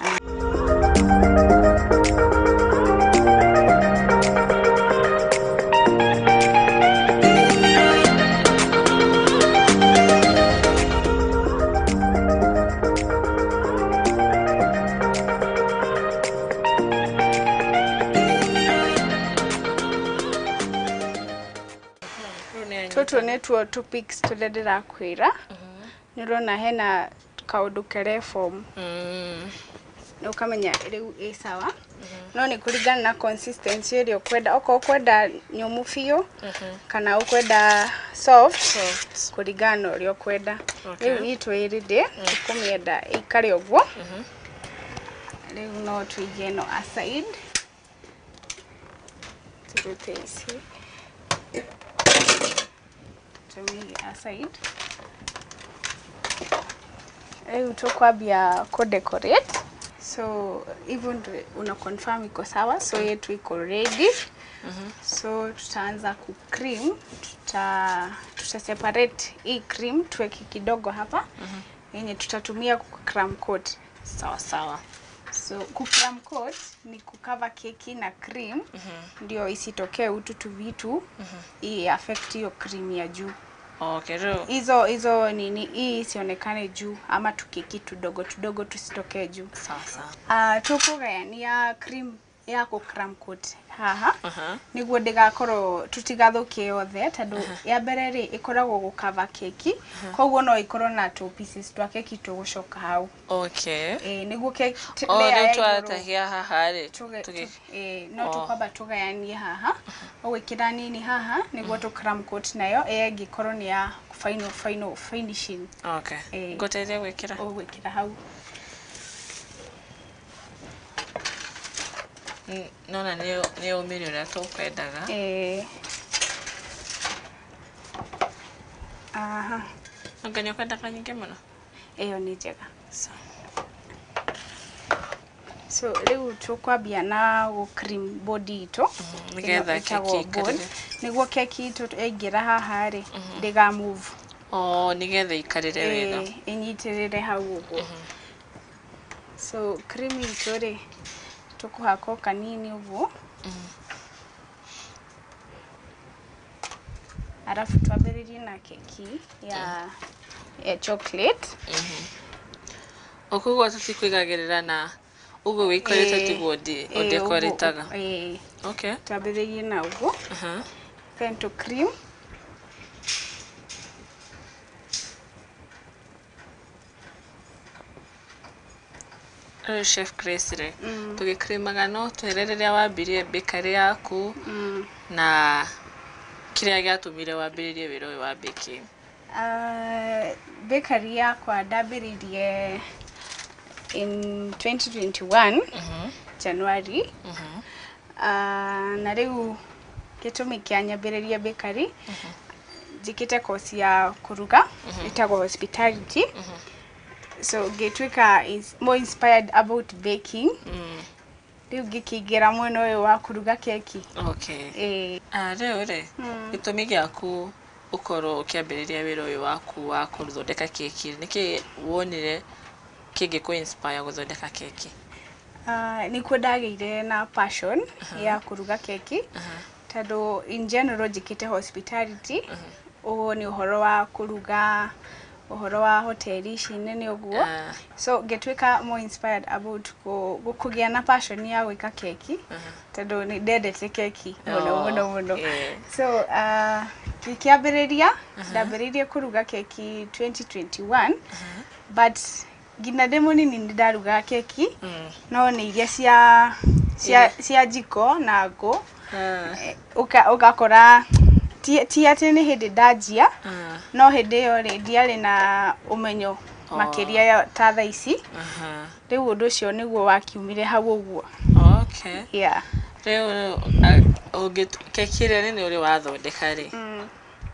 Tũtũ nĩtuo tũ pics tũrĩa ndĩrakwĩra. Nĩ ũrona hena kaũndũ kere form, na ũkamenya rĩu ĩ sawa. No nĩ kũringana na consistency ĩrĩa ũkwenda, okorwo ũkwenda nyũmũ biũ kana ũkwenda soft, kũringana na ũrĩa ũkwenda. Rĩu itũ ĩ ready, tũkũmĩenda ĩikare ũguo. Rĩu no tũige ĩno aside, tũrute ici tũmĩige aside. Rĩu tũkwambia kũ decorate. So even una confirm iko sawa, so yetu iko ready. So tutaanza ku cream, tuta separate hii cream tuweke kidogo hapa yenye tutatumia ku crumb coat. Sawa sawa. So ku crumb coat ni kukava keki na cream ndio isitokee ututu vitu i affect hiyo cream ya juu. Okay, rĩu Hizo nini hii isionekane juu ama tukeki tudogo tudogo tusitokee juu. Sawa sawa. Tukugayania cream ya kũ crumb coat haha nĩguo ndĩgakorwo tũtigathũkie yothe, tondũ ya mbere rĩ ĩkoragwo gũkava keki, koguo no ĩkorwo na tũ pieces twa keki tũgũcoka hau. Okay. Ĩĩ, nĩguo keki O layer rĩu ya igũrũ twatahia haha rĩ no tũkwamba tũgayanie haha, ũgwĩkĩra nini haha nĩguo tũ crumb coat nayo ĩyo ĩngĩkorwo nĩ ya final final finishing. Okay. Ngũteithia gwĩkĩra? Ũgwĩkĩra hau. Nona nĩ ũmĩre ũrĩa tũkwendaga. Ĩĩ. Aha. Anga nĩ ũkwendaga nyingĩ mũno? Ĩyo nĩ njega. Sawa. So rĩu tũkwambia na gũ cream board itũ, nĩgetha ĩno ĩtagwo keki board. ĩikarĩre. Nĩguo keki itũ yaingĩra haha rĩ ndĩga move. Oh, nĩgetha ĩikarĩre wega. Ĩĩ, ĩnyitĩrĩre hau ũguo. So cream itũ rĩ tũkũhaka o kanini ũguo, arabu twambĩrĩrie na keki ya chocolate. Koguo tũtikũigagĩrĩra na ũguo wĩikarĩte tiguo ũndekorĩtaga. Ĩĩ. Okay. Twambĩrĩrie na ũguo. Then to cream. Rĩu Chef Grace rĩ, tũgĩkrimaga no twĩre rĩrĩa wambirie bakery yaku na kĩrĩa gĩatũmire wambĩrĩrie wĩra ũyũ wa baking. Bakery yakwa ndambĩrĩirie in 2021 January. Na rĩu gĩtũmi kĩa nyambĩrĩrie bakery, njĩkĩte course ya kũruga ĩtagwo hospitality, so ngĩtuĩka more inspired about baking. Rĩu ngĩkĩingĩra mwena ũyũ wa kũruga keki. Okay. Ĩĩ. Ah, rĩu rĩ, gĩtũmi gĩaku ũkorwo ũkĩambĩrĩria wĩra ũyũ waku wa gũthondeka keki, nĩkĩ wonire kĩngĩkũ inspire gũthondeka keki? Nĩkuo ndagĩire na passion ya kũruga keki, tondũ in general njĩkĩte hospitality, ũguo nĩ ũhoro wa kũruga, ũhoro wa hoteli ici nene ũguo. So ngĩtuĩka more inspired about kũgĩa na passion ya gwĩka keki, tondũ nĩ ndendete keki mũno mũno mũno. So ngĩkĩambĩrĩria, ndambĩrĩirie kũruga keki 2021, but nginya ndĩ mũnini nĩ ndarugaga keki, no nĩ iria cia njiko na ngũ. Ũgakora ti atĩ nĩ hĩndĩ ndanjia, no hĩndĩ ĩyo rĩ, ndiarĩ na ũmenyo makĩria ta thaa ici. Rĩu ũndũ ũcio nĩguo wakiumire hau ũguo. Yeah. Rĩu keki ĩrĩa nene ũrĩ wathondeka rĩ,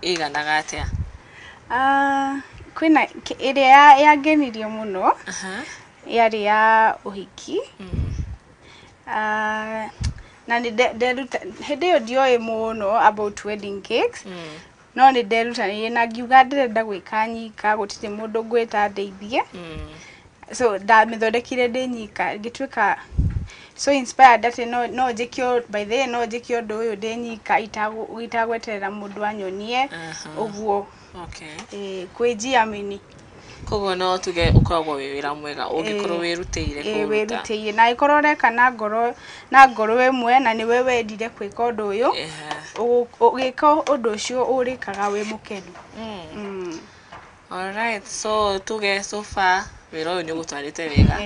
ĩiganaga atĩa? Kwĩna ĩrĩa yangenirie mũno yarĩ ya ũhiki. Na nĩ nderuta hĩndĩ ĩyo ndioĩ mũno about wedding cakes, no nĩ nderutanĩirie na ngiuga ndĩrenda gwĩka nyika, gũtirĩ mũndũ ngwĩta ndeithie. So ndamĩthondekire ndĩ nyika, ngĩtuĩka so inspired atĩ no njĩke by the way, no njĩke ũndũ ũyũ ndĩ nyika itagweterera mũndũ anyonie ũguo. Kwĩjiamini. Koguo no tuge ũkoragwo wĩ wĩra mwega ũngĩkorwo wĩrutĩire kũũruta. Wĩrutĩire na ĩkorwo ũreka na ngoro ĩmwe na nĩwe wendire gwĩka ũndũ ũyũ. Ũgĩka ũndũ ũcio ũrĩkaga wĩ mũkenu. Alright, so tuge so far wĩra ũyũ nĩ ũgũtwarĩte wega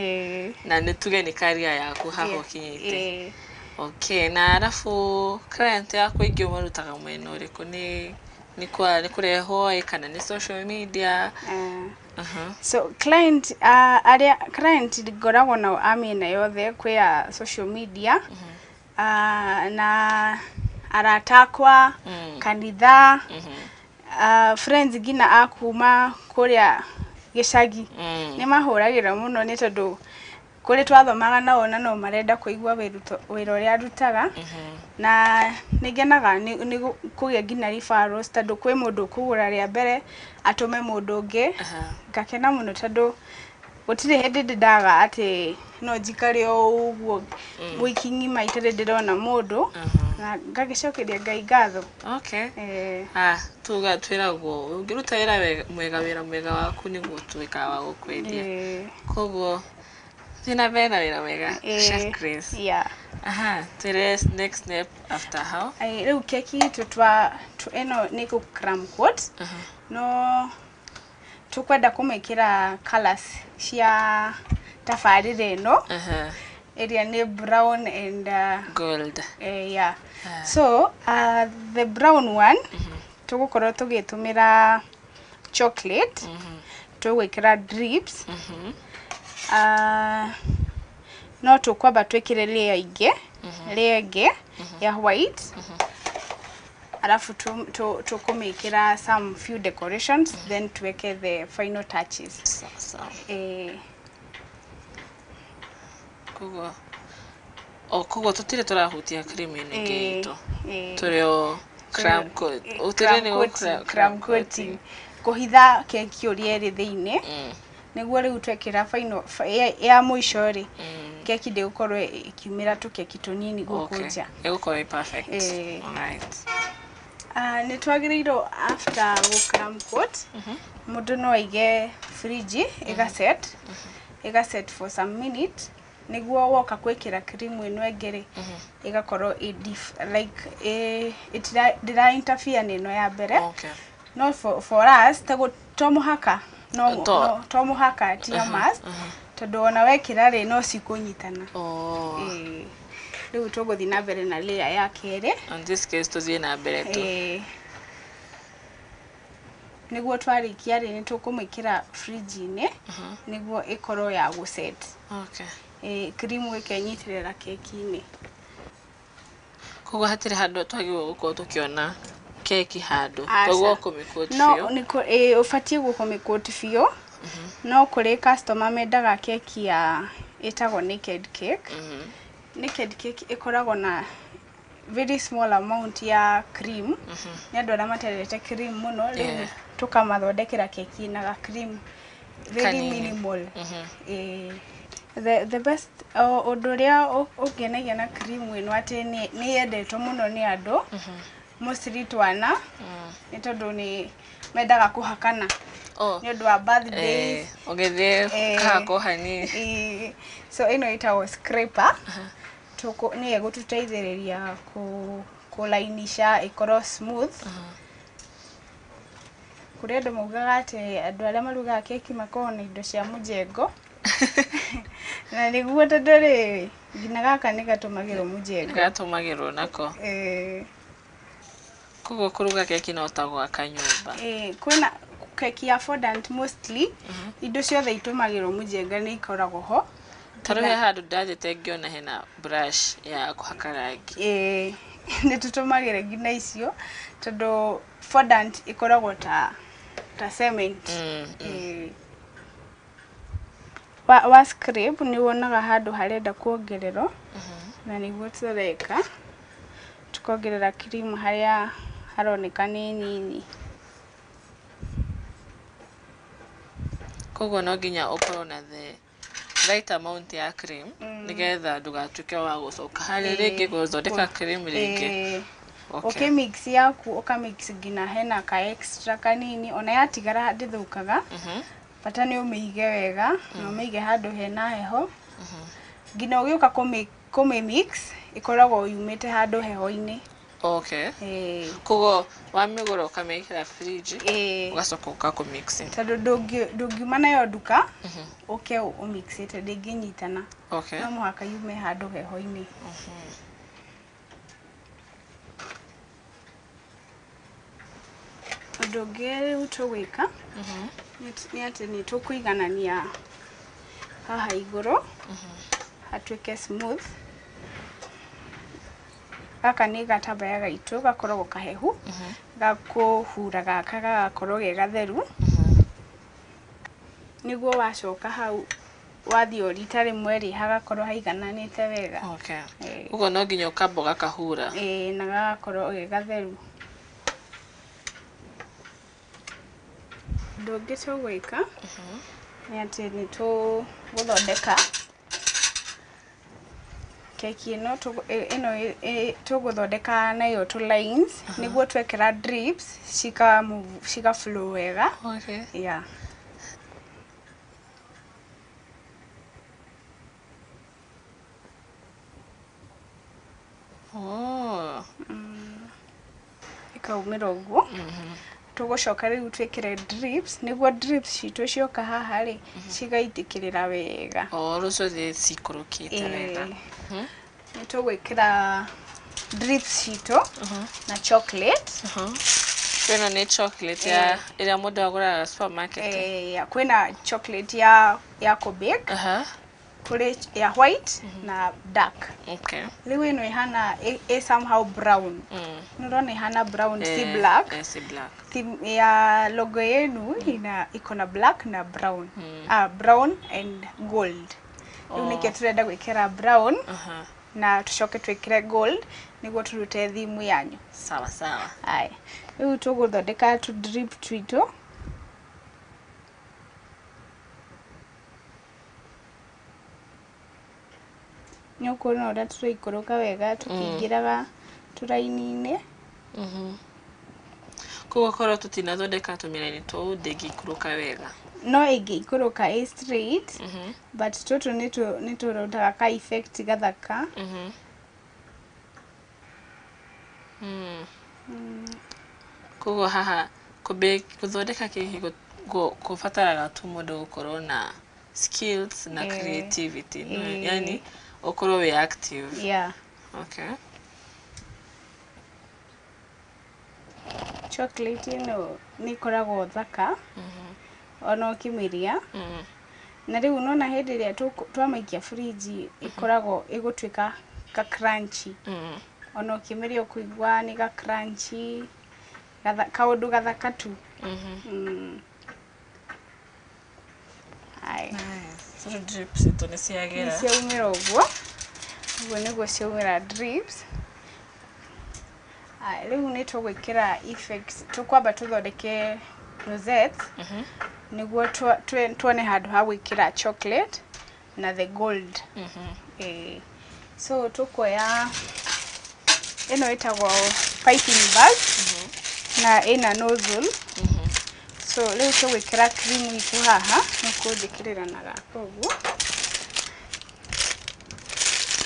na nĩ tuge nĩ career yaku haha ũkinyĩte. Okay, na arabu client yaku aingĩ ũmarutaga mwena ũrĩkũ? Nĩ kũrehwo ĩ kana nĩ social media? So client, arĩa client ngoragwo nao a mĩena yothe, kwĩ ya social media, na arata akwa, kanitha, friends nginya a kuma kũrĩa gĩcagi nĩ mahũragĩra mũno, nĩ tondũ kũrĩ twathomaga nao na no marenda kũigua wĩra ũrĩa ndutaga. Na nĩ ngenaga nĩ kũgĩa nginya referrals, tondũ kwĩ mũndũ ũkũgũra rĩa mbere atũme mũndũ ũngĩ. Ngakena mũno tondũ gũtirĩ hĩndĩ ndĩ ndaga atĩ no njikare o ũguo wiki ng'ima itarĩ ndĩrona mũndũ, na ngagĩcokeria Ngai ngatho. Ah, tuga twĩragwo ũngĩruta wĩra mwega, wĩra mwega waku nĩguo ũtuĩkaga wa gũkwendia. Koguo thiĩ na mbere na wĩra mwega, Chef Grace. Aha, twĩre next step after how? Ai, rĩu keki itũ twa ĩno nĩ kũ crumb coat, no tũkwenda kũmĩkĩra colours cia tabarĩra ĩno, ĩrĩa nĩ brown and gold. Yeah. So the brown one tũgũkorwo tũgĩtũmĩra chocolate, tũgwĩkĩra drips. No tũkwamba twĩkĩre layer ingĩ, layer ĩngĩ ya white, alafu tũkũmĩkĩra some few decorations, then tuweke the final touches. Sawa sawa. Koguo tũtirĩ tũrahutia cream ĩno ĩngĩ itũ. Tũrĩ o crumb coat. Ũtĩrĩ nĩ crumb coating, kũhitha keki ũrĩa ĩrĩ thĩinĩ, nĩguo rĩu twekĩra final ya mũico rĩ, keki ndĩgũkorwo ĩkiumĩra tũkeki tũnini gũkũ nja. Ĩgũkorwo ĩ perfect. Ĩĩ. Alright. Nĩ twagĩrĩirwo after gũ crumb coat, mũndũ no aige fridge ĩga set for some minute, nĩguo woka gwĩkĩra cream ĩno ĩngĩ rĩ, ĩgakorwo ĩ like ndĩra interfere na ĩno ya mbere. No for us to mũhaka no, no to mũhaka, ti a must, tondũ ona wekĩra rĩ, no cikũnyitana. Ĩĩ. Rĩu tũgũthiĩ na mbere na layer ya kerĩ. In this case tũthiĩ na mbere tu. Ĩĩ. Nĩguo twarĩkia rĩ, nĩ tũkũmĩkĩra fridge-inĩ nĩguo ĩkorwo ya gũset. Okay. Cream ĩkenyitĩrĩra keki-inĩ. Koguo hatirĩ handũ twagĩrĩirwo gũkorwo tũkĩona keki handũ. Aca. Koguo kũmĩcoat No biũ. Ũbatiĩ gũkũmĩcoat biũ. No kũrĩ customer mendaga keki ya ĩtagwo naked cake. Naked cake ĩkoragwo na very small amount ya cream. Nĩ andũ arĩa matendete cream mũno, rĩu tũkamathondekera keki ĩna ga cream very Kanini. minimal. Ĩĩ. The best ũndũ ũrĩa ũngenagia na cream ĩno atĩ nĩ yendetwo mũno nĩ andũ, mostly twana, nĩ tondũ nĩ mendaga kũhakana nĩ ũndũ wa birthdays. Ũgĩthiĩ kahakwo hanini. Ĩĩ. So ĩno ĩtagwo scraper. Nĩyo ĩgũtũteithĩrĩria kũlainisha ĩkorwo smooth. Kũrĩ andũ maugaga atĩ andũ arĩa marugaga keki makoragwo na indo cia mũjengo. Na nĩguo, tondũ rĩrĩ, nginya gaka nĩ gatũmagĩrwo mũjengo. Gatũmagĩrwo nako. Koguo kũruga keki no ta gwaka nyũmba. Ĩĩ, kwĩna keki ya fondant, mostly indo ciothe itũmagĩrwo mũjenga nĩ ikoragwo ho. Ta rĩu he handũ ndathiĩte ngĩona hena brush ya kũhaka rangi. Ĩĩ, nĩ tũtũmagĩra nginya icio tondũ fondant ĩkoragwo ta cement. Ĩĩ. Wa scrape nĩ wonaga handũ harenda kuongererwo, na nĩguo tũreka, tukongerera cream harĩa haroneka nĩ nini. Koguo no nginya ũkorwo na the right amount ya cream nĩgetha ndũgatuĩke wa gũcoka harĩa rĩngĩ gũthondeka cream rĩngĩ. Ĩĩ. Okay. Ũkĩmix yaku, ũkamix nginya hena ka extra kanini, ona yatigara ndĩthũkaga. Bata nĩ ũmĩige wega na ũmĩige handũ hena heho, nginya ũgĩũka kũmĩ mix ĩkoragwo yumĩte handũ heho-inĩ. Okay. Ĩĩ. Koguo wamĩgũra ũkamĩkĩra fridge, Ĩĩ. ũgacoka ũka kũmix. Tondũ ndũngiuma nayo nduka ũke ũmixĩte, ndĩngĩnyitana. Okay. No mũhaka yume handũ heho-inĩ. Ũndũ ũngĩ rĩu tũgwĩka nĩ atĩ nĩ tũkũiganania haha igũrũ hatuĩke smooth. Gaka nĩ gatambaya gaitũ gakoragwo kahehu gakũhura gaka gagakorwo ge gatheru, nĩguo wacoka hau wathiĩ o rita rĩmwe rĩ, hagakorwo haigananĩte wega. Okay. Ĩĩ. Koguo no nginya ũkamba ũgakahura. Ĩĩ, na gagakorwo ge gatheru. Ũndũ ũngĩ tũgwĩka nĩ atĩ nĩ tũgũthondeka keki ĩno, ĩno tũgũthondeka nayo tũ lines nĩguo twekĩra drips cika move, cika flow wega. Okay. Yeah. Oh. Ĩkaumĩra ũguo. Tũgũcoka rĩu twĩkĩre drips nĩguo drips citũ cioka haha rĩ, cigaitĩkĩrĩra wega. O rĩu ciothe cikũrũkĩte wega. Ĩĩ. Nĩ tũgwĩkĩra drips citũ na chocolate. Ĩno nĩ chocolate ya ĩrĩa mũndũ agũraga supermarket. Eh, kwĩna chocolate ya kũbake, kũrĩ ya white na dark. Okay. Rĩu ĩno ĩhana ĩ somehow brown. Nĩ ũrona ĩhana brown, si black. Eh, si black. Theme ya logo yenu ina iko na black na brown. Ah, brown and gold. Rĩu nĩkĩo tũrenda gwĩkĩra brown na tũcoke twĩkĩre gold nĩguo tũrute theme yanyu. Sawa sawa. Aya, rĩu tũgũthondeka tũ drip twitũ. Nĩ ũkuona ũrĩa tũraikũrũka wega tũkĩingĩraga tũraini-inĩ. Koguo korwo tũtinathondeka tũmĩraini tũu ndĩngĩikũrũka wega. No ĩngĩikũrũka ĩ straight, but tũtũ nĩ tũrutaga ka effect gathaka. Koguo haha gũthondeka keki kũbataraga tu mũndũ gũkorwo na skills na creativity. Yani ũkorwo wĩ active. Yeah. Okay. Chocolate ĩno nĩ ĩkoragwo thaka ona ũkĩmĩrĩa. Na rĩu nona hĩndĩ ĩrĩa twamĩikia fridge ĩkoragwo ĩgũtuĩka ka crunchy. Ona ũkĩmĩrĩa ũkũigua nĩ ga crunchy, kaũndũ gathaka tu. Haya. So drips itũ nĩ ciagĩra. Nĩ ciaumĩra ũguo. Ũguo nĩguo ciaumĩra drips. Haya, rĩu nĩ tũgwĩkĩra effects, tũkwamba tũthondeke rosettes nĩguo tuone handũ ha gwĩkĩra chocolate na the gold. Ĩĩ. So tũkuoya ĩno ĩtagwo piping bag na ĩna nozzle. So rĩu tũgwĩkĩra cream itũ haha, nĩ ũkũnjĩkĩrĩra na gaka ũguo.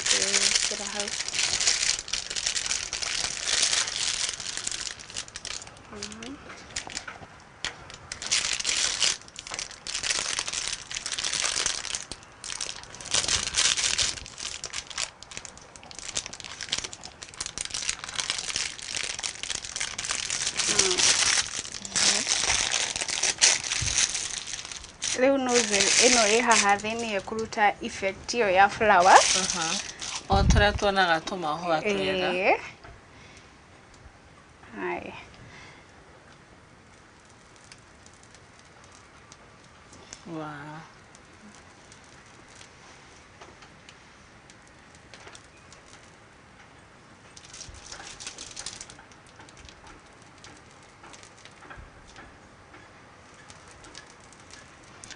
Ĩkĩra hau. Rĩu nozzle ĩno ĩ haha thĩ nĩyo ĩkũruta effect ĩyo ya flowers. O tũrĩa tuonaga tũmahũa twega. Ĩĩ. Haya. Wow.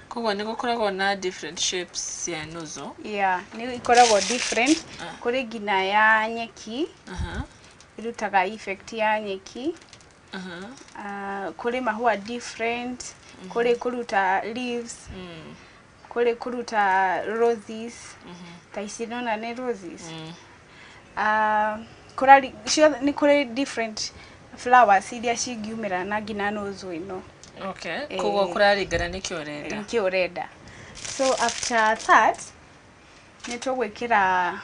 Koguo nĩ gũkoragwo na different shapes cia nozzle. Yeah, nĩ ikoragwo different. Kũrĩ nginya ya nyeki, ĩrutaga effect ya nyeki. Kũrĩ mahũa different, kũrĩ kũruta leaves, kũrĩ kũruta roses. Ta ici nona nĩ roses. Kũrari ciothe nĩ kũrĩ different flowers iria cingiumĩra na nginya nozzle ĩno. Okay. Koguo kũraringana nĩkĩ ũrenda. Nĩkĩ ũrenda. So after that nĩ tũgwĩkĩra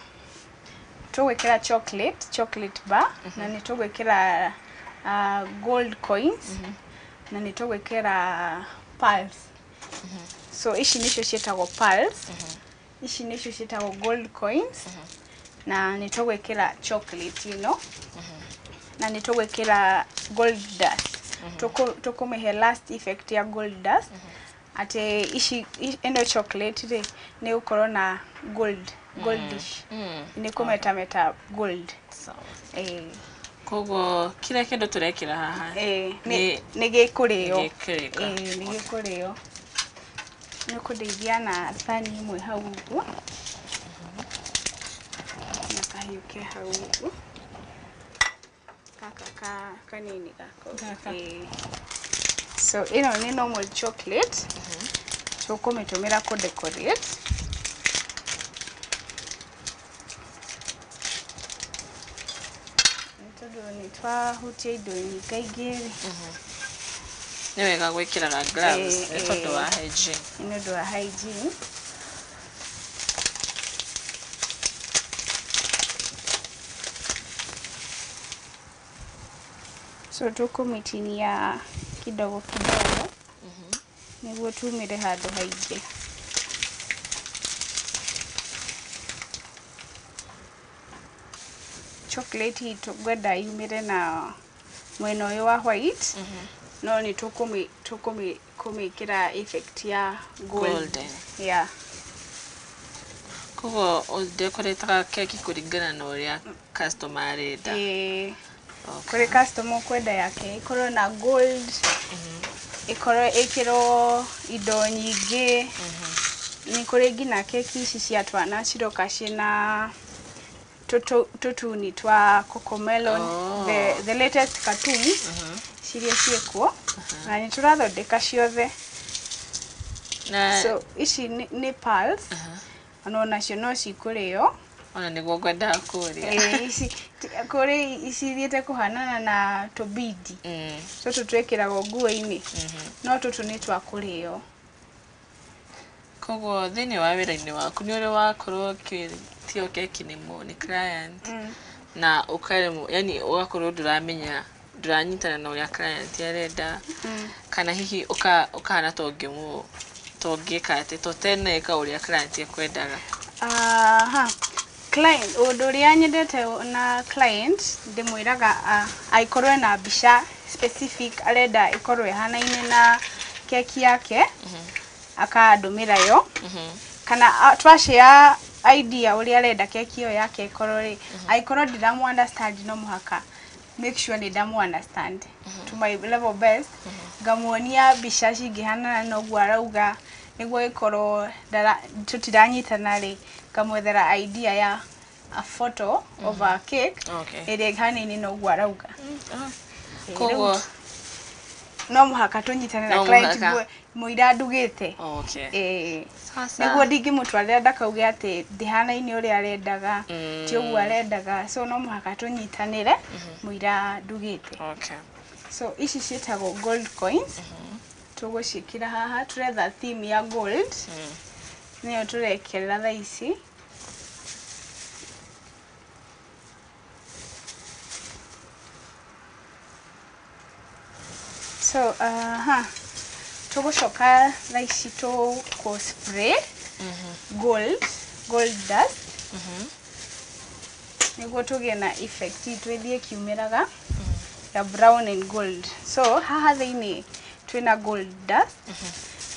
chocolate bar na nĩ tũgwĩkĩra gold coins na nĩ tũgwĩkĩra pearls. So ici nĩcio ciĩtagwo pearls. Ici nĩcio ciĩtagwo gold coins na nĩ tũgwĩkĩra chocolate ĩno na nĩ tũgwĩkĩra gold dust. Tũkũmĩhe last effect ya gold dust atĩ ici ĩno chocolate rĩ nĩ gũkorwo na gold, goldish, nĩ kũmetameta gold. Sawa. Ĩĩ. Koguo kila kĩndũ tũrekĩra haha Ĩĩ, nĩ gĩkũrĩo. Nĩ gĩkũrĩka. Ĩĩ, nĩ gĩkũrĩo. Nĩ ũkũndeithia na thani ĩmwe hau ũguo na kahiũ ke hau ũguo gaka ka kanini gaka. Gaka. Ĩĩ. So ĩno nĩ normal chocolate, tũkũmĩtũmĩra kũ decorate. Nĩ tondũ nĩ twahutia indo nyingaingĩ rĩ. Nĩ wega gwĩkĩraga gloves Ĩĩ, nĩ tondũ wa ĩĩ. hygiene. Nĩ ũndũ wa hygiene. So tũkũmĩtinia kidogo kidogo nĩguo tumĩre handũ haingĩ. Chocolate itũ ngwenda yumĩre na mwena ũyũ wa white, no nĩ tũkũmĩkĩra effect ya gold. Golden. Yeah. Koguo ũdekorĩtaga keki kũringana na ũrĩa customer arenda. Ĩĩ. Kũrĩ customer ũkwenda yake ĩkorwo na gold, ĩkorwo ĩkĩrwo indo nyingĩ. Nĩ kũrĩ nginya keki ici cia twana ciroka ciĩna tũtuni twa cocomelon, Oh. the latest cartoons ciria ciĩkuo na nĩ tũrathondeka ciothe. Na So ici nĩ pearls, ona onacio no cikũrĩo. Ona nĩguo ngwendaga kũria. Ĩĩ, ici kũrĩ ici ithiĩte kũhanana na tũbindi tũtũ twĩkĩragwo nguo-inĩ, no tũtũ nĩ twa kũrĩo. Koguo thĩinĩ wa wĩra-inĩ waku nĩ ũrĩ wakorwo ũgĩtio keki nĩ client na ũkaremwo, yani ũgakorwo ndũramenya Ndũranyitana na ũrĩa client arenda, kana hihi ũkahana ta ũngĩmũ tongĩka atĩ toteneka ũrĩa client ekwendaga? Aha. Client, ũndũ ũrĩa nyendete na client ndĩmwĩraga angĩkorwo ena mbica specific arenda ĩkorwo ĩhanaine na keki yake, akandũmĩra yo, kana twashare idea ũrĩa arenda keki ĩyo yake ĩkorwo rĩ, angĩkorwo ndĩramũ understand, no mũhaka make sure nĩ ndamũ understand to my level best, ngamuonia mbica cingĩhanana na ũguo arauga, nĩguo ĩkorwo tũtiranyitana rĩ, ngamwethera idea ya a photo of a cake ĩrĩa ĩhanaine na ũguo arauga. Koguo Rĩu no mũhaka tũnyitane na No client mũhaka. Mũira ndugĩte. Ĩĩ. Sasa. Nĩguo ndingĩmũtwarĩra ndakauge atĩ ndĩhanaine ũrĩa arendaga, ti ũguo arendaga, so no mũhaka tũnyitanĩre mũira ndugĩte. So ici ciĩtagwo gold coins, tũgũciĩkĩra haha, tũretha theme ya gold, nĩyo tũrekerera thaa ici. So tũgũcoka thaa ici tũkũ spray gold dust nĩguo tũgĩe na effect itũ ĩthiĩ ĩkiumĩraga ya brown and gold. So haha thĩinĩ twĩna gold dust,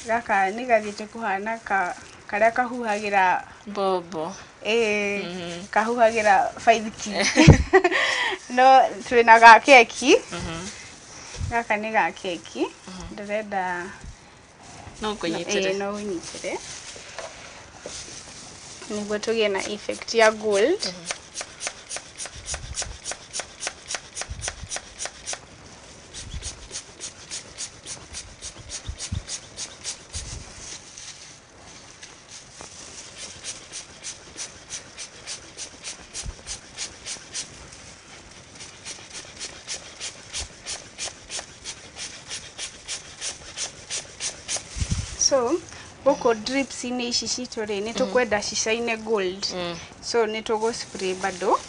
gaka nĩ gathiĩte kũhana ka karĩa kahuhagĩra Bobo. Ĩĩ, kahuhagĩra baithiki, no twĩna ga keki, gaka nĩ ga keki ndĩrenda. No ngũnyitĩre? Ĩĩ, no ũnyitĩre nĩguo tũgĩe na effect ya gold. So gũkũ drips-inĩ ici citũ rĩ, nĩ tũkwenda cicaine gold, so nĩ tũgũ spray bado.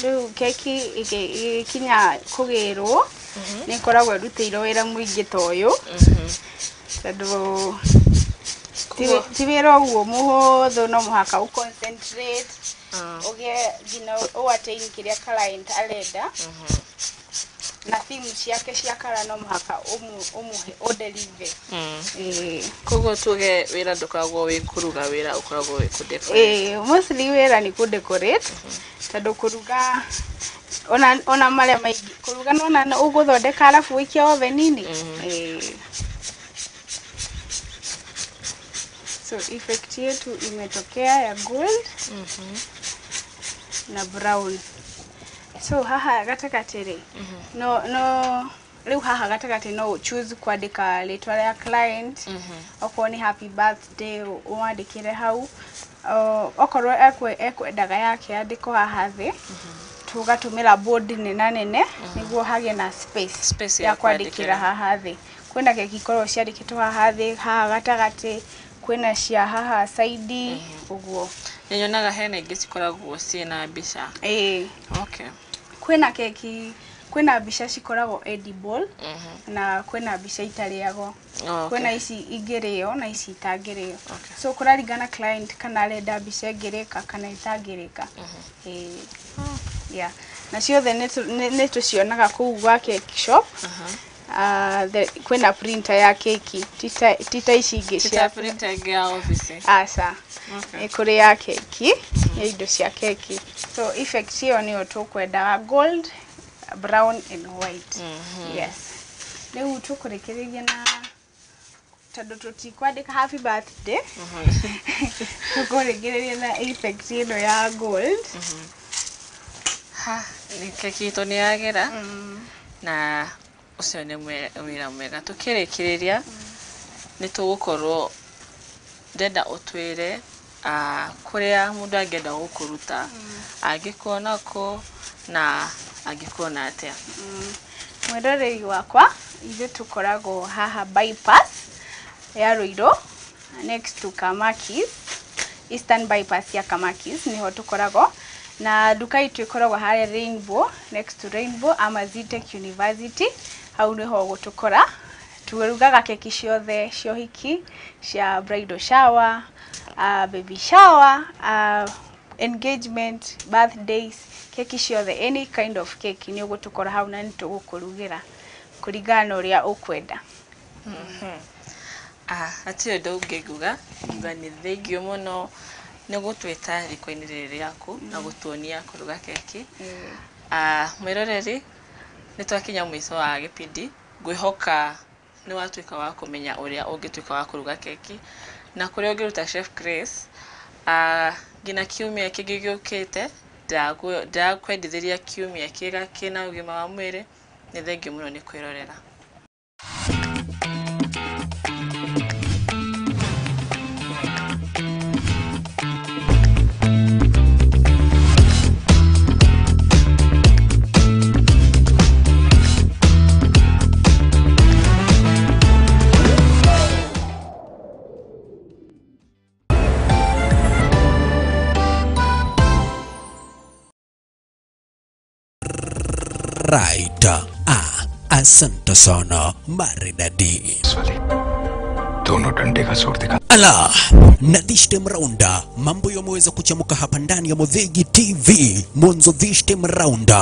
Rĩu keki ĩgĩkinya kũgĩrwo nĩ ĩkoragwo ĩrutĩirwo wĩra mũingĩ ta ũyũ, tondũ ti wĩra ũguo mũhũthũ, no mũhaka ũ concentrate, ũgĩe nginya ũ attain kĩrĩa client arenda na theme ciake cia kara, no mũhaka ũmũhe, ũdeliver. Ĩĩ. Koguo tuge wĩra ndũkoragwo wĩ kũruga, wĩra ũkoragwo wĩ kũdecorate? Ĩĩ, mostly wĩra nĩ kũdecorate, tondũ kũruga ona marĩa maingĩ kũruga nona ũgũthondeka arabu ũikie oven-inĩ. Ĩĩ. So effect yetu imetokea ya gold na brown. So haha gatagatĩ rĩ, no rĩu haha gatagatĩ no choose kwandĩka rĩtwa rĩa client, okorwo nĩ happy birthday ũmwandĩkĩre hau. Okorwo ekwendaga yake yandĩkwo haha thĩ, tũgatũmĩra board nena nene nĩguo hagĩe na space, Space ya ya kwandĩkĩra kwandĩkĩra. Haha thĩ kwĩna keki ikoragwo ciandĩkĩtwo haha thĩ, haha gatagatĩ, kwĩna cia haha side ũguo. Nĩ nyonaga hena ingĩ cikoragwo ciĩna mbica. Ĩĩ. Kwĩna keki, kwĩna mbica cikoragwo edible na kwĩna mbica itarĩagwo. Kwĩna ici ingĩrĩo na ici itangĩrĩo, so kũraringana client kana arenda mbica ĩngĩrĩka kana ĩtangĩrĩka. Ĩĩ, yeah, na ciothe nĩ tũcionaga kũu gwa cake shop. Kwĩna printer ya keki, ti ta ici ingĩ Ti cia ta printer ĩngĩ ya obici. Aca. Nĩ kũrĩ ya keki, ya indo cia keki. So effect ĩyo nĩyo tũkwendaga, gold, brown and white. Yes, rĩu tũkũrĩkĩrĩria na tondũ tũtikwandĩka happy birthday, tũkũrĩkĩrĩria na effect ĩno ya gold. Ha, nĩ keki itũ nĩ yagĩra, na ũcio nĩ wĩra mwega. Tũkĩrĩkĩrĩria nĩ tũgũkorwo ndĩrenda ũtwĩre kũrĩa mũndũ angĩenda gũkũruta, angĩkuona kũ na angĩkuona atĩa? Mwĩroreri wakwa, ithuĩ tũkoragwo haha bypass ya Ruiru, next to Kamakis. Eastern Bypass ya Kamakis niho tũkoragwo, na nduka itũ ĩkoragwo harĩa Rainbow, next to Rainbow ama Zetech University, hau nĩho ũgũtũkora. Tũrugaga keki ciothe cia ũhiki, cia bridal shower, baby shower, engagement, birthdays, keki ciothe, any kind of cake nĩ ũgũtũkora hau na nĩ tũgũkũrugĩra kũringana na ũrĩa ũkwenda. Ah, hatirĩ ũndũ ũngĩ nguga, nguga nĩ thengiũ mũno nĩ gũtwĩta riko-inĩ rĩrĩ rĩaku na gũtuonia kũruga keki. Ah, mwĩroreri, nĩ twakinya mũico wa gĩbindi, ngwĩhoka nĩ watuĩka wa kũmenya ũrĩa ũngĩtuĩka wa kũruga keki na kũrĩa ũngĩruta Chef Grace. Ah, nginya kiumia kĩngĩ gĩũkĩte ndĩrakwendithĩria kiumia kĩega kĩna ũgima wa mwĩrĩ. Nĩ thengiũ mũno nĩ kwĩrorera. Right. Ah, asante sana maridadi. दोनों डंडे का जोर दिखा Ala, na this time round mambo yameweza kuchamuka hapa ndani ya Mudhigi TV. Mwanzo this time round.